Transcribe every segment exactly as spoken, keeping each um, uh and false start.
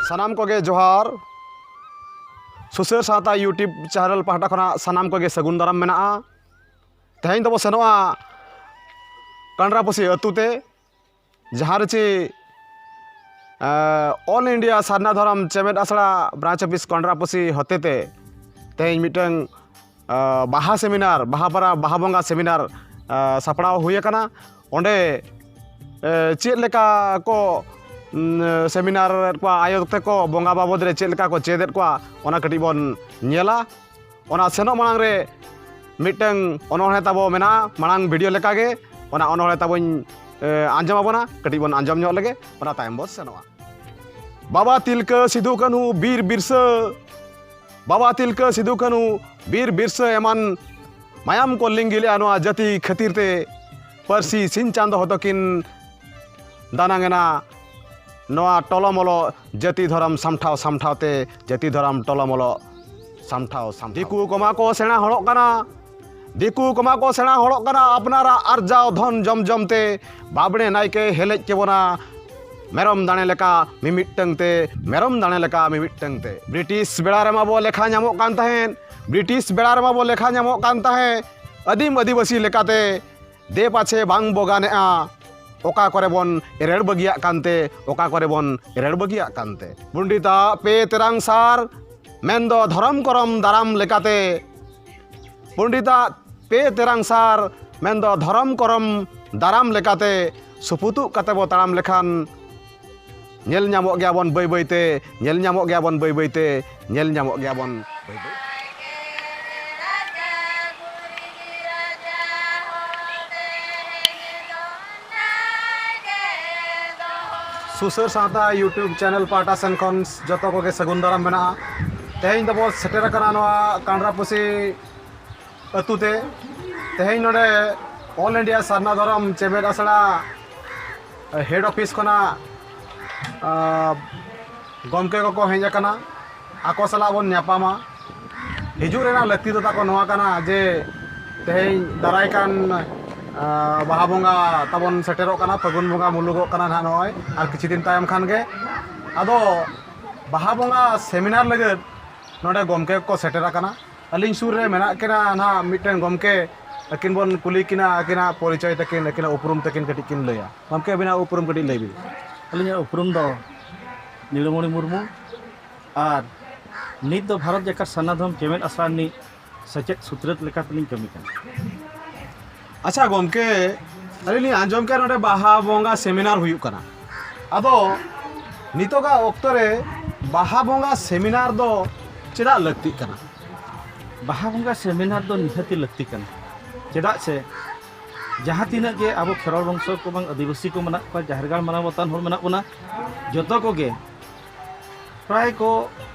ᱥᱟᱱᱟᱢ ᱠᱚᱜᱮ ᱡᱚᱦᱟᱨ᱾ ᱥᱩᱥᱟᱹᱨ ᱥᱟᱶᱛᱟ YouTube ᱪᱮᱱᱮᱞ ᱯᱟᱦᱴᱟ ᱠᱷᱚᱱᱟᱜ ᱥᱟᱱᱟᱢ ᱠᱚᱜᱮ ᱥᱟᱹᱜᱩᱱ ᱫᱟᱨᱟᱢ ᱢᱮᱱᱟᱜᱼᱟ᱾ ᱛᱮᱦᱮᱧ ᱫᱚᱵᱚ ᱥᱮᱱᱚᱜᱼᱟ ᱠᱟᱱᱰᱨᱟᱯᱩᱥᱤ ᱟᱹᱛᱩ ᱛᱮ, ᱡᱟᱦᱟᱸ ᱨᱮ ᱪᱮ, ᱮ, All India ᱥᱟᱨᱱᱟ ᱫᱷᱚᱨᱚᱢ ᱪᱮᱢᱮᱫ ᱟᱥᱲᱟ branch office ᱠᱟᱱᱰᱨᱟᱯᱩᱥᱤ ᱦᱚᱛᱮᱛᱮ ᱛᱮᱦᱮᱧ ᱢᱤᱫᱴᱟᱝ, ᱮ, ᱵᱟᱦᱟ ᱥᱮᱢᱤᱱᱟᱨ, ᱵᱟᱦᱟ ᱯᱟᱨᱟ, ᱵᱟᱦᱟ ᱵᱚᱸᱜᱟ ᱥᱮᱢᱤᱱᱟᱨ, ᱮ, ᱥᱟᱯᱲᱟᱣ ᱦᱩᱭ ᱟᱠᱟᱱᱟ᱾ ᱚᱸᱰᱮ, ᱮ, ᱪᱮᱫ ᱞᱮᱠᱟ ᱠᱚ, ᱩᱢ, ᱥᱮᱢᱤᱱᱟᱨ ᱮᱫ ᱠᱚᱣᱟ, ᱟᱭᱳ ᱛᱟᱠᱚ ᱵᱚᱸᱜᱟ ᱵᱟᱵᱚᱫ ᱨᱮ ᱪᱮᱫ ᱞᱮᱠᱟ ᱠᱚ ᱪᱮᱫ ᱮᱫ ᱠᱚᱣᱟ, ᱚᱱᱟ ᱠᱟᱹᱴᱤᱡ ᱵᱚᱱ ᱧᱮᱞᱟ᱾ ᱚᱱᱟ ᱥᱮᱱᱚᱜ ᱢᱟᱲᱟᱝ ᱨᱮ ᱢᱤᱫᱴᱟᱝ ᱚᱱᱚᱬᱦᱮ ᱛᱟᱵᱚ ᱢᱮᱱᱟᱜᱼᱟ, ᱢᱟᱲᱟᱝ ᱵᱷᱤᱰᱤᱭᱳ ᱞᱮᱠᱟᱜᱮ ᱚᱱᱟ ᱚᱱᱚᱬᱦᱮ ᱛᱟᱵᱚᱧ, ᱮ, ᱟᱸᱡᱚᱢ ᱟᱵᱚᱱᱟ, ᱠᱟᱹᱴᱤᱡ ᱵᱚᱱ ᱟᱸᱡᱚᱢ ᱧᱚᱜ ᱞᱮᱜᱮ, ᱚᱱᱟ ᱛᱟᱭᱚᱢ ᱵᱚᱱ ᱥᱮᱱᱚᱜᱼᱟ᱾ ᱵᱟᱵᱟ ᱛᱤᱞᱠᱟᱹ ᱥᱤᱫᱩ ᱠᱟᱹᱱᱦᱩ ᱵᱤᱨ ᱵᱤᱨᱥᱟᱹ, ᱵᱟᱵᱟ ᱛᱤᱞᱠᱟᱹ ᱥᱤᱫᱩ ᱠᱟᱹᱱᱦᱩ ᱵᱤᱨ ᱵᱤᱨᱥᱟᱹ ᱮᱢᱟᱱ ᱢᱟᱭᱟᱢ ᱠᱚ ᱞᱤᱸᱜᱤ ᱞᱮᱜᱼᱟ ᱱᱚᱣᱟ ᱡᱟᱹᱛᱤ ᱠᱷᱟᱹᱛᱤᱨ ᱛᱮ᱾ ᱯᱟᱹᱨᱥᱤ ᱥᱤᱧ ᱪᱟᱸᱫᱚ ᱦᱚᱛᱚ ᱠᱤᱱ ᱫᱟᱱᱟᱝ ᱮᱱᱟ᱾ ᱱᱚᱣᱟ ᱴᱚᱞᱚᱢᱚᱞᱚ ᱡᱟᱹᱛᱤ ᱫᱷᱚᱨᱚᱢ ᱥᱟᱢᱴᱷᱟᱣ ᱥᱟᱢᱴᱷᱟᱣ ᱛᱮ, ᱡᱟᱹᱛᱤ ᱫᱷᱚᱨᱚᱢ ᱴᱚᱞᱚᱢᱚᱞᱚ ᱥᱟᱢᱴᱷᱟᱣ ᱥᱟᱢᱴᱷᱟᱣ᱾ ᱫᱤᱠᱩ ᱠᱚᱢᱟ ᱠᱚ ᱥᱮᱬᱟ ᱦᱚᱲᱚᱜ ᱠᱟᱱᱟ, ᱫᱤᱠᱩ ᱠᱚᱢᱟ ᱠᱚ ᱥᱮᱬᱟ ᱦᱚᱲᱚᱜ ᱠᱟᱱᱟ ᱟᱯᱱᱟᱨᱟᱜ ᱟᱨᱡᱟᱣ ᱫᱷᱚᱱ ᱡᱚᱢ ᱡᱚᱢ ᱛᱮ᱾ ᱵᱟᱵᱽᱲᱮ ᱱᱟᱭᱠᱮ ᱦᱮᱞᱮᱡ ᱠᱮᱵᱚᱱᱟ ᱢᱮᱨᱚᱢ ᱫᱟᱲᱮ ᱞᱮᱠᱟ ᱢᱤᱢᱤᱫᱴᱟᱹᱝ ᱛᱮ, ᱢᱮᱨᱚᱢ ᱫᱟᱲᱮ ᱞᱮᱠᱟ ᱢᱤᱢᱤᱫᱴᱟᱹᱝ ᱛᱮ᱾ ᱵᱨᱤᱴᱤᱥ ᱵᱮᱲᱟ ᱨᱮᱢᱟ ᱵᱚ ᱞᱮᱠᱷᱟ ᱧᱟᱢᱚᱜ ᱠᱟᱱ ᱛᱟᱦᱮᱸᱫ, ᱵᱨᱤᱴᱤᱥ ᱵᱮᱲᱟ ᱨᱮᱢᱟ ᱵᱚ ᱞᱮᱠᱷᱟ ᱧᱟᱢᱚᱜ ᱠᱟᱱ ᱛᱟᱦᱮᱸᱫ ᱟᱹᱫᱤᱢ ᱟᱹᱫᱤᱵᱟᱹᱥᱤ ᱞᱮᱠᱟᱛᱮ᱾ ᱫᱮ ᱯᱟᱪᱷᱮ ᱵᱟᱝ ᱵᱚ ᱜᱟᱱᱮᱜᱼᱟ, ᱚᱠᱟ ᱠᱚᱨᱮ ᱵᱚᱱ ᱮᱨᱮᱲ ᱵᱟᱹᱜᱤᱭᱟᱜ ᱠᱟᱱᱛᱮ, ᱚᱠᱟ ᱠᱚᱨᱮ ᱵᱚᱱ ᱮᱨᱮᱲ ᱵᱟᱹᱜᱤᱭᱟᱜ ᱠᱟᱱᱛᱮ᱾ ᱯᱚᱱᱰᱤᱛᱟᱜ ᱯᱮ ᱛᱮᱨᱟᱝ ᱥᱟᱨ ᱢᱮᱱᱫᱚ ᱫᱷᱚᱨᱚᱢ ᱠᱚᱨᱚᱢ ᱫᱟᱨᱟᱢ ᱞᱮᱠᱟᱛᱮ, ᱯᱚᱱᱰᱤᱛᱟᱜ ᱯᱮ ᱛᱮᱨᱟᱝ ᱥᱟᱨ ᱢᱮᱱᱫᱚ ᱫᱷᱚᱨᱚᱢ ᱠᱚᱨᱚᱢ ᱫᱟᱨᱟᱢ ᱞᱮᱠᱟᱛᱮ ᱥᱩᱯᱩᱛᱩᱜ ᱠᱟᱛᱮ ᱵᱚ ᱛᱟᱲᱟᱢ ᱞᱮᱠᱷᱟᱱ, ᱧᱮᱞ ᱧᱟᱢᱚᱜ ᱜᱮᱭᱟ ᱵᱚᱱ ᱵᱟᱹᱭ ᱵᱟᱹᱭ ᱛᱮ, ᱧᱮᱞ ᱧᱟᱢᱚᱜ ᱜᱮᱭᱟ ᱵᱚᱱ ᱵᱟᱹᱭ ᱵᱟᱹᱭ ᱛᱮ, ᱧᱮᱞ ᱧᱟᱢᱚᱜ ᱜᱮᱭᱟ ᱵᱚᱱ ᱵᱟᱹᱭ ᱵᱟᱹᱭ ᱛᱮ᱾ ᱥᱩᱥᱟᱹᱨ ᱥᱟᱶᱛᱟ YouTube ᱪᱮᱱᱮᱞ ᱯᱟᱦᱴᱟ ᱥᱮᱱ ᱠᱷᱚᱱ ᱡᱚᱛᱚ ᱠᱚᱜᱮ ᱥᱟᱹᱜᱩᱱ ᱫᱟᱨᱟᱢ ᱢᱮᱱᱟᱜᱼᱟ᱾ ᱛᱮᱦᱮᱧ ᱫᱚᱵᱚ ᱥᱮᱴᱮᱨ ᱟᱠᱟᱱᱟ ᱱᱚᱣᱟ ᱠᱟᱱᱰᱨᱟᱯᱩᱥᱤ ᱟᱹᱛᱩ ᱛᱮ᱾ ᱛᱮᱦᱮᱧ ᱱᱚᱰᱮ All India ᱥᱟᱨᱱᱟ ᱫᱷᱚᱨᱚᱢ ᱪᱮᱢᱮᱫ ᱟᱥᱲᱟ ᱦᱮᱰ ᱚᱯᱷᱤᱥ ᱠᱷᱚᱱᱟᱜ, ᱟ, ᱜᱚᱢᱠᱮ ᱠᱚᱠᱚ ᱦᱮᱡ ᱟᱠᱟᱱᱟ, ᱟᱠᱚ ᱥᱟᱞᱟᱜ ᱵᱚᱱ ᱧᱟᱯᱟᱢᱟ᱾ ᱦᱤᱡᱩᱜ ᱨᱮᱱᱟᱜ ᱞᱟᱹᱠᱛᱤ ᱫᱚ ᱛᱟᱠᱚ ᱱᱚᱣᱟ ᱠᱟᱱᱟ ᱡᱮ ᱛᱮᱦᱮᱧ ᱫᱟᱨᱟᱭ ᱠᱟᱱ, ᱟ, ᱵᱟᱦᱟ ᱵᱚᱸᱜᱟ ᱛᱟᱵᱚᱱ ᱥᱮᱴᱮᱨᱚᱜ ᱠᱟᱱᱟ, ᱯᱷᱟᱹᱜᱩᱱ ᱵᱚᱸᱜᱟ ᱢᱩᱞᱩᱜᱚᱜ ᱠᱟᱱᱟ ᱱᱟᱦᱟᱜ ᱱᱚᱜᱼᱚᱭ ᱟᱨ ᱠᱤᱪᱷᱩ ᱫᱤᱱ ᱛᱟᱭᱚᱢ ᱠᱷᱟᱱ ᱜᱮ᱾ ᱟᱫᱚ ᱵᱟᱦᱟ ᱵᱚᱸᱜᱟ ᱥᱮᱢᱤᱱᱟᱨ ᱞᱟᱹᱜᱤᱫ ᱱᱚᱰᱮ ᱜᱚᱢᱠᱮ ᱠᱚ ᱥᱮᱴᱮᱨ ᱟᱠᱟᱱᱟ᱾ ᱟᱹᱞᱤᱧ ᱥᱩᱨ ᱨᱮ ᱢᱮᱱᱟᱜ ᱠᱤᱱᱟ ᱱᱟᱦᱟᱜ ᱢᱤᱫᱴᱮᱱ ᱜᱚᱢᱠᱮ, ᱟᱹᱠᱤᱱ ᱵᱚᱱ ᱠᱩᱞᱤ ᱠᱤᱱᱟ, ᱟᱹᱠᱤᱱᱟᱜ ᱯᱚᱨᱤᱪᱚᱭ ᱛᱟᱹᱠᱤᱱ, ᱟᱹᱠᱤᱱᱟᱜ ᱩᱯᱨᱩᱢ ᱛᱟᱹᱠᱤᱱ ᱠᱟᱹᱴᱤᱡ ᱠᱤᱱ ᱞᱟᱹᱭᱟ᱾ ᱜᱚᱢᱠᱮ, ᱟᱹᱵᱤᱱᱟᱜ ᱩᱯᱨᱩᱢ ᱠᱟᱹᱴᱤᱡ ᱞᱟᱹᱭ ᱵᱤᱱ᱾ ᱟᱹᱞᱤᱧᱟᱜ ᱩᱯᱨᱩᱢ ᱫᱚ ᱱᱤᱲᱟᱹᱢᱚᱬᱤ ᱢᱩᱨᱢᱩ, ᱟᱨ ᱱᱤᱛ ᱫᱚ ᱵᱷᱟᱨᱚᱛ ᱡᱟᱠᱟᱛ ᱥᱟᱨᱱᱟ ᱫᱷᱚᱨᱚᱢ ᱪᱮᱢᱮᱫ ᱟᱥᱲᱟ ᱨᱤᱱᱤᱡ ᱥᱮᱪᱮᱫ ᱥᱩᱛᱨᱮᱛ ᱞᱮᱠᱟᱛᱮᱞᱤᱧ ᱠᱟᱹᱢᱤ ᱠᱟᱱᱟ᱾ ᱟᱪᱪᱷᱟ ᱜᱚᱢᱠᱮ, ᱟᱹᱞᱤᱧ ᱞᱤᱧ ᱟᱸᱡᱚᱢ ᱠᱮᱫᱟ ᱱᱚᱰᱮ ᱵᱟᱦᱟ ᱵᱚᱸᱜᱟ ᱥᱮᱢᱤᱱᱟᱨ ᱦᱩᱭᱩᱜ ᱠᱟᱱᱟ᱾ ᱟᱫᱚ ᱱᱤᱛᱚᱜᱟᱜ ᱚᱠᱛᱚ ᱨᱮ ᱵᱟᱦᱟ ᱵᱚᱸᱜᱟ ᱥᱮᱢᱤᱱᱟᱨ ᱫᱚ ᱪᱮᱫᱟᱜ ᱞᱟᱹᱠᱛᱤᱜ ᱠᱟᱱᱟ? ᱵᱟᱦᱟ ᱵᱚᱸᱜᱟ ᱥᱮᱢᱤᱱᱟᱨ ᱫᱚ ᱱᱤᱦᱟᱹᱛᱤ ᱞᱟᱹᱠᱛᱤ ᱠᱟᱱᱟ᱾ ᱪᱮᱫᱟᱜ ᱥᱮ ᱡᱟᱦᱟᱸ ᱛᱤᱱᱟᱹᱜ ᱜᱮ ᱟᱵᱚ ᱠᱷᱮᱨᱣᱟᱲ ᱵᱚᱝᱥᱚ ᱠᱚ ᱵᱟᱝ ᱟᱹᱫᱤᱵᱟᱹᱥᱤ ᱠᱚ ᱢᱮᱱᱟᱜ ᱠᱚᱣᱟ, ᱡᱟᱦᱮᱨ ᱜᱟᱲ ᱢᱟᱱᱟᱣ ᱵᱟᱛᱟᱣᱟᱱ ᱦᱚᱲ ᱢᱮᱱᱟᱜ ᱵᱚᱱᱟ, ᱡᱚᱛᱚ ᱠᱚᱜᱮ ᱯᱨᱟᱭ ᱠᱚ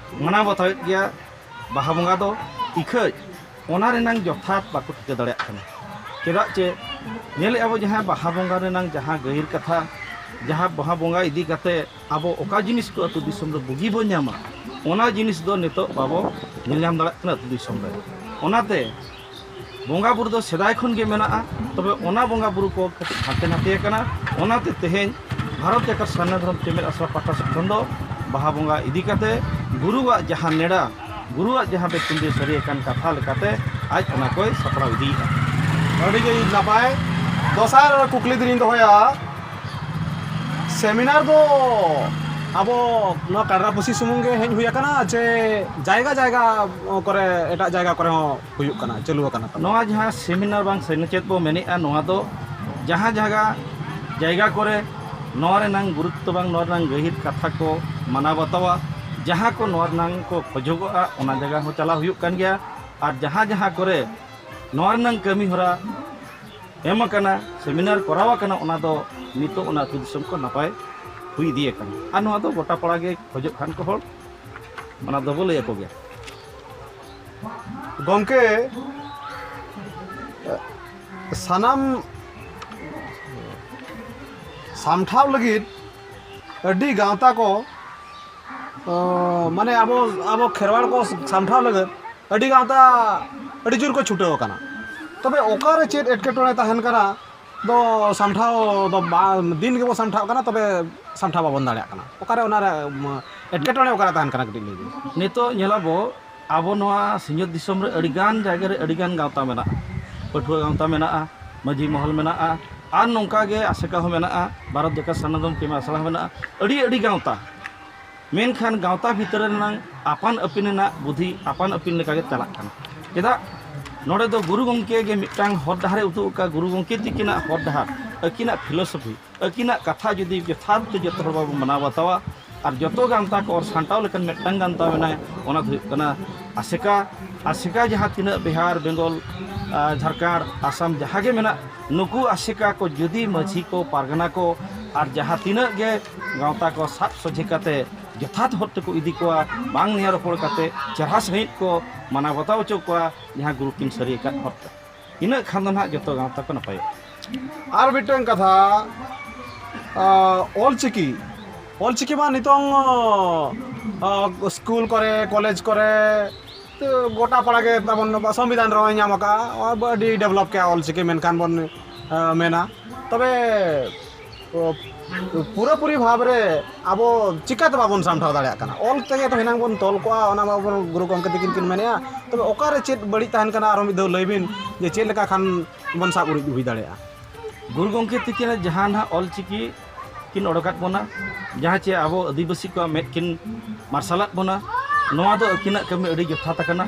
ᱢᱟᱱᱟᱣ ᱵᱟᱛᱟᱣᱮᱫ ᱜᱮᱭᱟ ᱵᱟᱦᱟ ᱵᱚᱸᱜᱟ ᱫᱚ᱾ ᱤᱠᱷᱟᱹᱡ ᱚᱱᱟ ᱨᱮᱱᱟᱝ ᱡᱚᱛᱷᱟᱛ ᱵᱟᱠᱚ ᱴᱷᱤᱠᱟᱹ ᱫᱟᱲᱮᱭᱟᱜ ᱠᱟᱱᱟ᱾ ᱪᱮᱫᱟᱜ ᱪᱮ ᱧᱮᱞᱮᱫᱼᱟ ᱵᱚ ᱡᱟᱦᱟᱸ ᱵᱟᱦᱟ ᱵᱚᱸᱜᱟ ᱨᱮᱱᱟᱝ ᱡᱟᱦᱟᱸ ᱜᱟᱹᱦᱤᱨ ᱠᱟᱛᱷᱟ, ᱡᱟᱦᱟᱸ ᱵᱟᱦᱟ ᱵᱚᱸᱜᱟ ᱤᱫᱤ ᱠᱟᱛᱮ ᱟᱵᱚ ᱚᱠᱟ ᱡᱤᱱᱤᱥ ᱠᱚ ᱟᱹᱛᱩ ᱫᱤᱥᱚᱢ ᱨᱮ ᱵᱩᱜᱤ ᱵᱚ ᱧᱟᱢᱟ, ᱚᱱᱟ ᱡᱤᱱᱤᱥ ᱫᱚ ᱱᱤᱛᱚᱜ ᱵᱟᱵᱚ ᱧᱮᱞ ᱧᱟᱢ ᱫᱟᱲᱮᱭᱟᱜ ᱠᱟᱱᱟ ᱟᱹᱛᱩ ᱫᱤᱥᱚᱢ ᱨᱮ᱾ ᱚᱱᱟᱛᱮ ᱵᱚᱸᱜᱟ ᱵᱩᱨᱩ ᱫᱚ ᱥᱮᱫᱟᱭ ᱠᱷᱚᱱ ᱜᱮ ᱢᱮᱱᱟᱜᱼᱟ, ᱛᱚᱵᱮ ᱚᱱᱟ ᱵᱚᱸᱜᱟ ᱵᱩᱨᱩ ᱠᱚ ᱠᱟᱹᱴᱤᱡ ᱦᱟᱱᱛᱮ ᱱᱟᱛᱮ ᱟᱠᱟᱱᱟ᱾ ᱚᱱᱟᱛᱮ ᱛᱮᱦᱮᱧ ᱵᱷᱟᱨᱚᱛ ᱡᱟᱠᱟᱛ ᱥᱟᱨᱱᱟ ᱫᱷᱚᱨᱚᱢ ᱪᱮᱢᱮᱫ ᱟᱥᱲᱟ ᱯᱟᱦᱴᱟ ᱥᱮᱫ ᱠᱷᱚᱱ ᱫᱚ ᱵᱟᱦᱟ ᱵᱚᱸᱜᱟ ᱤᱫᱤ ᱠᱟᱛᱮ ᱜᱩᱨᱩᱣᱟᱜ ᱡᱟᱦᱟᱸ ᱱᱮᱰᱟ, ᱜᱩᱨᱩᱣᱟᱜ ᱡᱟᱦᱟᱸ ᱵᱮᱠᱩᱱᱫᱤ ᱥᱟᱹᱨᱤ ᱟᱠᱟᱱ ᱠᱟᱛᱷᱟ ᱞᱮᱠᱟᱛᱮ ᱟᱡ ᱚᱱᱟ ᱠᱚᱭ ᱥᱟᱯᱲᱟᱣ ᱤᱫᱤᱭᱮᱫᱼᱟ᱾ ᱟᱹᱰᱤ ᱜᱮ ᱱᱟᱯᱟᱭ᱾ ᱫᱚᱥᱟᱨ ᱠᱩᱠᱞᱤ ᱫᱚᱞᱤᱧ ᱫᱚᱦᱚᱭᱟ, ᱥᱮᱢᱤᱱᱟᱨ ᱫᱚ ᱟᱵᱚ ᱱᱚᱣᱟ ᱠᱟᱰᱨᱟᱯᱩᱥᱤ ᱥᱩᱢᱩᱝ ᱜᱮ ᱦᱮᱡ ᱦᱩᱭ ᱟᱠᱟᱱᱟ ᱪᱮ ᱡᱟᱭᱜᱟ ᱡᱟᱭᱜᱟ ᱠᱚᱨᱮ, ᱮᱴᱟᱜ ᱡᱟᱭᱜᱟ ᱠᱚᱨᱮ ᱦᱚᱸ ᱦᱩᱭᱩᱜ ᱠᱟᱱᱟ, ᱪᱟᱹᱞᱩ ᱟᱠᱟᱱᱟ ᱛᱟᱵᱚᱱᱟ? ᱱᱚᱣᱟ ᱡᱟᱦᱟᱸ ᱥᱮᱢᱤᱱᱟᱨ ᱵᱟᱝ ᱥᱮᱱᱮᱪᱮᱫ ᱵᱚ ᱢᱮᱱᱮᱫᱼᱟ, ᱱᱚᱣᱟ ᱫᱚ ᱡᱟᱦᱟᱸ ᱡᱟᱭᱜᱟ, ᱡᱟᱭᱜᱟ ᱠᱚᱨᱮ ᱱᱚᱣᱟ ᱨᱮᱱᱟᱝ ᱜᱩᱨᱩᱛᱛᱚ ᱵᱟᱝ ᱱᱚᱣᱟ ᱨᱮᱱᱟᱝ ᱜᱟᱹᱦᱤᱨ ᱠᱟᱛᱷᱟ ᱠᱚ ᱢᱟᱱᱟᱣ ᱵᱟᱛᱟᱣᱟ, ᱡᱟᱦᱟᱸ ᱠᱚ ᱱᱚᱣᱟ ᱨᱮᱱᱟᱝ ᱠᱚ ᱠᱷᱚᱡᱚᱜᱚᱜᱼᱟ, ᱚᱱᱟ ᱡᱟᱭᱜᱟ ᱦᱚᱸ ᱪᱟᱞᱟᱣ ᱦᱩᱭᱩᱜ ᱠᱟᱱ ᱜᱮᱭᱟ᱾ ᱟᱨ ᱡᱟᱦᱟᱸ ᱡᱟᱦᱟᱸ ᱠᱚᱨᱮ ᱱᱚᱣᱟ ᱨᱮᱱᱟᱝ ᱠᱟᱹᱢᱤ ᱦᱚᱨᱟ ᱮᱢ ᱟᱠᱟᱱᱟ, ᱥᱮᱢᱤᱱᱟᱨ ᱠᱚᱨᱟᱣ ᱟᱠᱟᱱᱟ, ᱚᱱᱟ ᱫᱚ ᱱᱤᱛᱚᱜ ᱚᱱᱟ ᱟᱹᱛᱩ ᱫᱤᱥᱚᱢ ᱠᱚ ᱱᱟᱯᱟᱭ ᱦᱩᱭ ᱤᱫᱤ ᱟᱠᱟᱱᱟ᱾ ᱟᱨ ᱱᱚᱣᱟ ᱫᱚ ᱜᱚᱴᱟ ᱯᱟᱲᱟ ᱜᱮ ᱠᱷᱚᱡᱚᱜ ᱠᱷᱟᱱ ᱠᱚ ᱦᱚᱲ, ᱚᱱᱟ ᱫᱚᱵᱚ ᱞᱟᱹᱭ ᱟᱠᱚ ᱜᱮᱭᱟ᱾ ᱜᱚᱢᱠᱮ, ᱥᱟᱱᱟᱢ ᱥᱟᱢᱴᱷᱟᱣ ᱞᱟᱹᱜᱤᱫ ᱟᱹᱰᱤ ᱜᱟᱶᱛᱟ ᱠᱚ, ᱚ, ᱢᱟᱱᱮ ᱟᱵᱚ, ᱟᱵᱚ ᱠᱷᱮᱨᱣᱟᱲ ᱠᱚ ᱥᱟᱢᱴᱷᱟᱣ ᱞᱟᱹᱜᱤᱫ ᱟᱹᱰᱤ ᱜᱟᱶᱛᱟ ᱟᱹᱰᱤ ᱡᱳᱨ ᱠᱚ ᱪᱷᱩᱴᱟᱹᱣ ᱟᱠᱟᱱᱟ᱾ ᱛᱚᱵᱮ ᱚᱠᱟᱨᱮ ᱪᱮᱫ ᱮᱴᱠᱮᱴᱚᱬᱮ ᱛᱟᱦᱮᱱ ᱠᱟᱱᱟ ᱫᱚ ᱥᱟᱢᱴᱷᱟᱣ ᱫᱚ ᱵᱟ-, ᱫᱤᱱ ᱜᱮᱵᱚ ᱥᱟᱢᱴᱷᱟᱣ ᱠᱟᱱᱟ, ᱛᱚᱵᱮ ᱥᱟᱢᱴᱷᱟᱣ ᱵᱟᱵᱚᱱ ᱫᱟᱲᱮᱭᱟᱜ ᱠᱟᱱᱟ᱾ ᱚᱠᱟᱨᱮ ᱚᱱᱟᱨᱮ, ᱩᱢ, ᱮᱴᱠᱮᱴᱚᱬᱮ ᱚᱠᱟᱨᱮ ᱛᱟᱦᱮᱱ ᱠᱟᱱᱟ, ᱠᱟᱹᱴᱤᱡ ᱞᱟᱹᱭ ᱵᱤᱱ᱾ ᱱᱤᱛᱚᱜ ᱧᱮᱞᱟᱵᱚ, ᱟᱵᱚ ᱱᱚᱣᱟ ᱥᱤᱧᱚᱛ ᱫᱤᱥᱚᱢ ᱨᱮ ᱟᱹᱰᱤᱜᱟᱱ ᱡᱟᱭᱜᱟ ᱨᱮ ᱟᱹᱰᱤᱜᱟᱱ ᱜᱟᱶᱛᱟ ᱢᱮᱱᱟᱜᱼᱟ᱾ ᱯᱟᱹᱴᱷᱩᱣᱟᱹ ᱜᱟᱶᱛᱟ ᱢᱮᱱᱟᱜᱼᱟ, ᱢᱟᱹᱡᱷᱤ ᱢᱚᱦᱚᱞ ᱢᱮᱱᱟᱜᱼᱟ, ᱟᱨ ᱱᱚᱝᱠᱟ ᱜᱮ ᱟᱥᱮᱠᱟ ᱦᱚᱸ ᱢᱮᱱᱟᱜᱼᱟ, ᱵᱷᱟᱨᱚᱛ ᱡᱟᱠᱟᱛ ᱥᱟᱨᱱᱟ ᱫᱷᱚᱨᱚᱢ ᱠᱮᱢᱮᱥ ᱟᱥᱲᱟ ᱦᱚᱸ ᱢᱮᱱᱟᱜᱼᱟ, ᱟᱹᱰᱤ ᱟᱹᱰᱤ ᱜᱟᱶᱛᱟ᱾ ᱢᱮᱱᱠᱷᱟᱱ ᱜᱟᱶᱛᱟ ᱵᱷᱤᱛᱨᱤ ᱨᱮᱱᱟᱝ ᱟᱯᱟᱱ ᱟᱹᱯᱤᱱ ᱨᱮᱱᱟᱜ ᱵᱩᱫᱷᱤ ᱟᱯᱟᱱ ᱟᱹᱯᱤᱱ ᱞᱮᱠᱟᱜᱮ ᱪᱟᱞᱟᱜ ᱠᱟᱱᱟ᱾ ᱪᱮᱫᱟᱜ? ᱱᱚᱰᱮ ᱫᱚ ᱜᱩᱨᱩ ᱜᱚᱢᱠᱮ ᱜᱮ ᱢᱤᱫᱴᱟᱝ ᱦᱚᱨ ᱰᱟᱦᱟᱨᱮ ᱩᱫᱩᱜ ᱟᱠᱟᱫ, ᱜᱩᱨᱩ ᱜᱚᱢᱠᱮ ᱛᱤᱠᱤᱱᱟᱜ ᱦᱚᱨ ᱰᱟᱦᱟᱨ, ᱟᱹᱠᱤᱱᱟᱜ ᱯᱷᱤᱞᱳᱥᱚᱯᱷᱤ, ᱟᱹᱠᱤᱱᱟᱜ ᱠᱟᱛᱷᱟ ᱡᱩᱫᱤ ᱡᱚᱛᱷᱟᱛ ᱛᱮ ᱡᱚᱛᱚ ᱦᱚᱲ ᱵᱟᱵᱚᱱ ᱢᱟᱱᱟᱣ ᱵᱟᱛᱟᱣᱟ, ᱟᱨ ᱡᱚᱛᱚ ᱜᱟᱶᱛᱟ ᱠᱚ ᱚᱨ ᱥᱟᱢᱴᱟᱣ ᱞᱮᱠᱟᱱ ᱢᱤᱫᱴᱟᱝ ᱜᱟᱶᱛᱟ ᱢᱮᱱᱟᱭᱟ, ᱚᱱᱟ ᱫᱚ ᱦᱩᱭᱩᱜ ᱠᱟᱱᱟ ᱟᱥᱮᱠᱟ᱾ ᱟᱥᱮᱠᱟ ᱡᱟᱦᱟᱸ ᱛᱤᱱᱟᱹᱜ ᱵᱤᱦᱟᱨ, ᱵᱮᱝᱜᱚᱞ, ᱟᱨ ᱡᱷᱟᱲᱠᱷᱚᱸᱰ, ᱟᱥᱟᱢ ᱡᱟᱦᱟᱸ ᱜᱮ ᱢᱮᱱᱟᱜ, ᱱᱩᱠᱩ ᱟᱥᱮᱠᱟ ᱠᱚ ᱡᱩᱫᱤ ᱢᱟᱹᱡᱷᱤ ᱠᱚ, ᱯᱟᱨᱜᱟᱱᱟ ᱠᱚ ᱟᱨ ᱡᱟᱦᱟᱸ ᱛᱤᱱᱟᱹᱜ ᱜᱮ ᱜᱟᱶᱛᱟ ᱠᱚ ᱥᱟᱵ ᱥᱚᱡᱷᱮ ᱠᱟᱛᱮ ᱡᱚᱛᱷᱟᱛ ᱦᱚᱨ ᱛᱮᱠᱚ ᱤᱫᱤ ᱠᱚᱣᱟ, ᱵᱟᱝ ᱱᱮᱭᱟᱣ ᱨᱚᱯᱚᱲ ᱠᱟᱛᱮ ᱪᱮᱨᱦᱟ ᱥᱟᱺᱦᱤᱡ ᱠᱚ ᱢᱟᱱᱟᱣ ᱵᱟᱛᱟᱣ ᱦᱚᱪᱚ ᱠᱚᱣᱟ, ᱡᱟᱦᱟᱸ ᱜᱩᱨᱩ ᱠᱤᱱ ᱥᱟᱹᱨᱤ ᱟᱠᱟᱫ ᱦᱚᱨ ᱛᱮ, ᱤᱱᱟᱹᱜ ᱠᱷᱟᱱ ᱫᱚ ᱱᱟᱦᱟᱜ ᱡᱚᱛᱚ ᱜᱟᱶᱛᱟ ᱠᱚ ᱱᱟᱯᱟᱭᱚᱜᱼᱟ᱾ ᱟᱨ ᱢᱤᱫᱴᱟᱝ ᱠᱟᱛᱷᱟ, ᱟᱸ, ᱚᱞᱪᱤᱠᱤ, ᱚᱞᱪᱤᱠᱤ ᱢᱟ ᱱᱤᱛᱚᱝ, ᱟᱸ, ᱥᱠᱩᱞ ᱠᱚᱨᱮ, ᱠᱚᱞᱮᱡᱽ ᱠᱚᱨᱮ, ᱛᱚ, ᱜᱚᱴᱟ ᱯᱟᱲᱟ ᱜᱮ ᱛᱟᱵᱚᱱ ᱥᱚᱝᱵᱤᱫᱷᱟᱱ ᱨᱮᱦᱚᱸᱭ ᱧᱟᱢ ᱟᱠᱟᱫᱼᱟ᱾ ᱟᱹᱰᱤ ᱰᱮᱵᱷᱞᱚᱯ ᱠᱮᱜᱼᱟ ᱚᱞᱪᱤᱠᱤ ᱢᱮᱱᱠᱷᱟᱱ ᱵᱚᱱ, ᱟᱸ, ᱢᱮᱱᱟ᱾ ᱛᱚᱵᱮ, ᱚ, ᱯᱩᱨᱟᱹᱯᱩᱨᱤ ᱵᱷᱟᱵᱽ ᱨᱮ ᱟᱵᱚ ᱪᱤᱠᱟᱹᱛᱮ ᱵᱟᱵᱚᱱ ᱥᱟᱢᱴᱟᱣ ᱫᱟᱲᱮᱭᱟᱜ ᱠᱟᱱᱟ? ᱚᱞ ᱛᱮᱜᱮ ᱛᱚ ᱦᱮᱱᱟᱝ ᱵᱚᱱ ᱛᱚᱞ ᱠᱚᱜᱼᱟ, ᱚᱱᱟ ᱢᱟ ᱵᱚᱱ ᱜᱩᱨᱩ ᱜᱚᱢᱠᱮ ᱛᱤᱠᱤᱱ ᱠᱤᱱ ᱢᱮᱱᱮᱜᱼᱟ᱾ ᱛᱚᱵᱮ ᱚᱠᱟᱨᱮ ᱪᱮᱫ ᱵᱟᱹᱲᱤᱡ ᱛᱟᱦᱮᱱ ᱠᱟᱱᱟ, ᱟᱨᱚ ᱢᱤᱫ ᱫᱷᱟᱣ ᱞᱟᱹᱭ ᱵᱤᱱ ᱡᱮ ᱪᱮᱫ ᱞᱮᱠᱟ ᱠᱷᱟᱱ ᱵᱚᱱ ᱥᱟᱵ ᱩᱨᱤᱡ ᱦᱩᱭ ᱫᱟᱲᱮᱭᱟᱜᱼᱟ? ᱜᱩᱨᱩ ᱜᱚᱢᱠᱮ ᱛᱤᱠᱤᱱᱟᱜ ᱡᱟᱦᱟᱸ ᱱᱟᱦᱟᱜ ᱚᱞ ᱪᱤᱠᱤ ᱠᱤᱱ ᱚᱰᱚᱠᱟᱫ ᱵᱚᱱᱟ, ᱡᱟᱦᱟᱸ ᱪᱮ ᱟᱵᱚ ᱟᱹᱫᱤᱵᱟᱹᱥᱤ ᱠᱚᱣᱟᱜ ᱢᱮᱫ ᱠᱤᱱ ᱢᱟᱨᱥᱟᱞᱟᱫ ᱵᱚᱱᱟ, ᱱᱚᱣᱟ ᱫᱚ ᱟᱹᱠᱤᱱᱟᱜ ᱠᱟᱹᱢᱤ ᱟᱹᱰᱤ ᱡᱚᱛᱷᱟᱛ ᱟᱠᱟᱱᱟ᱾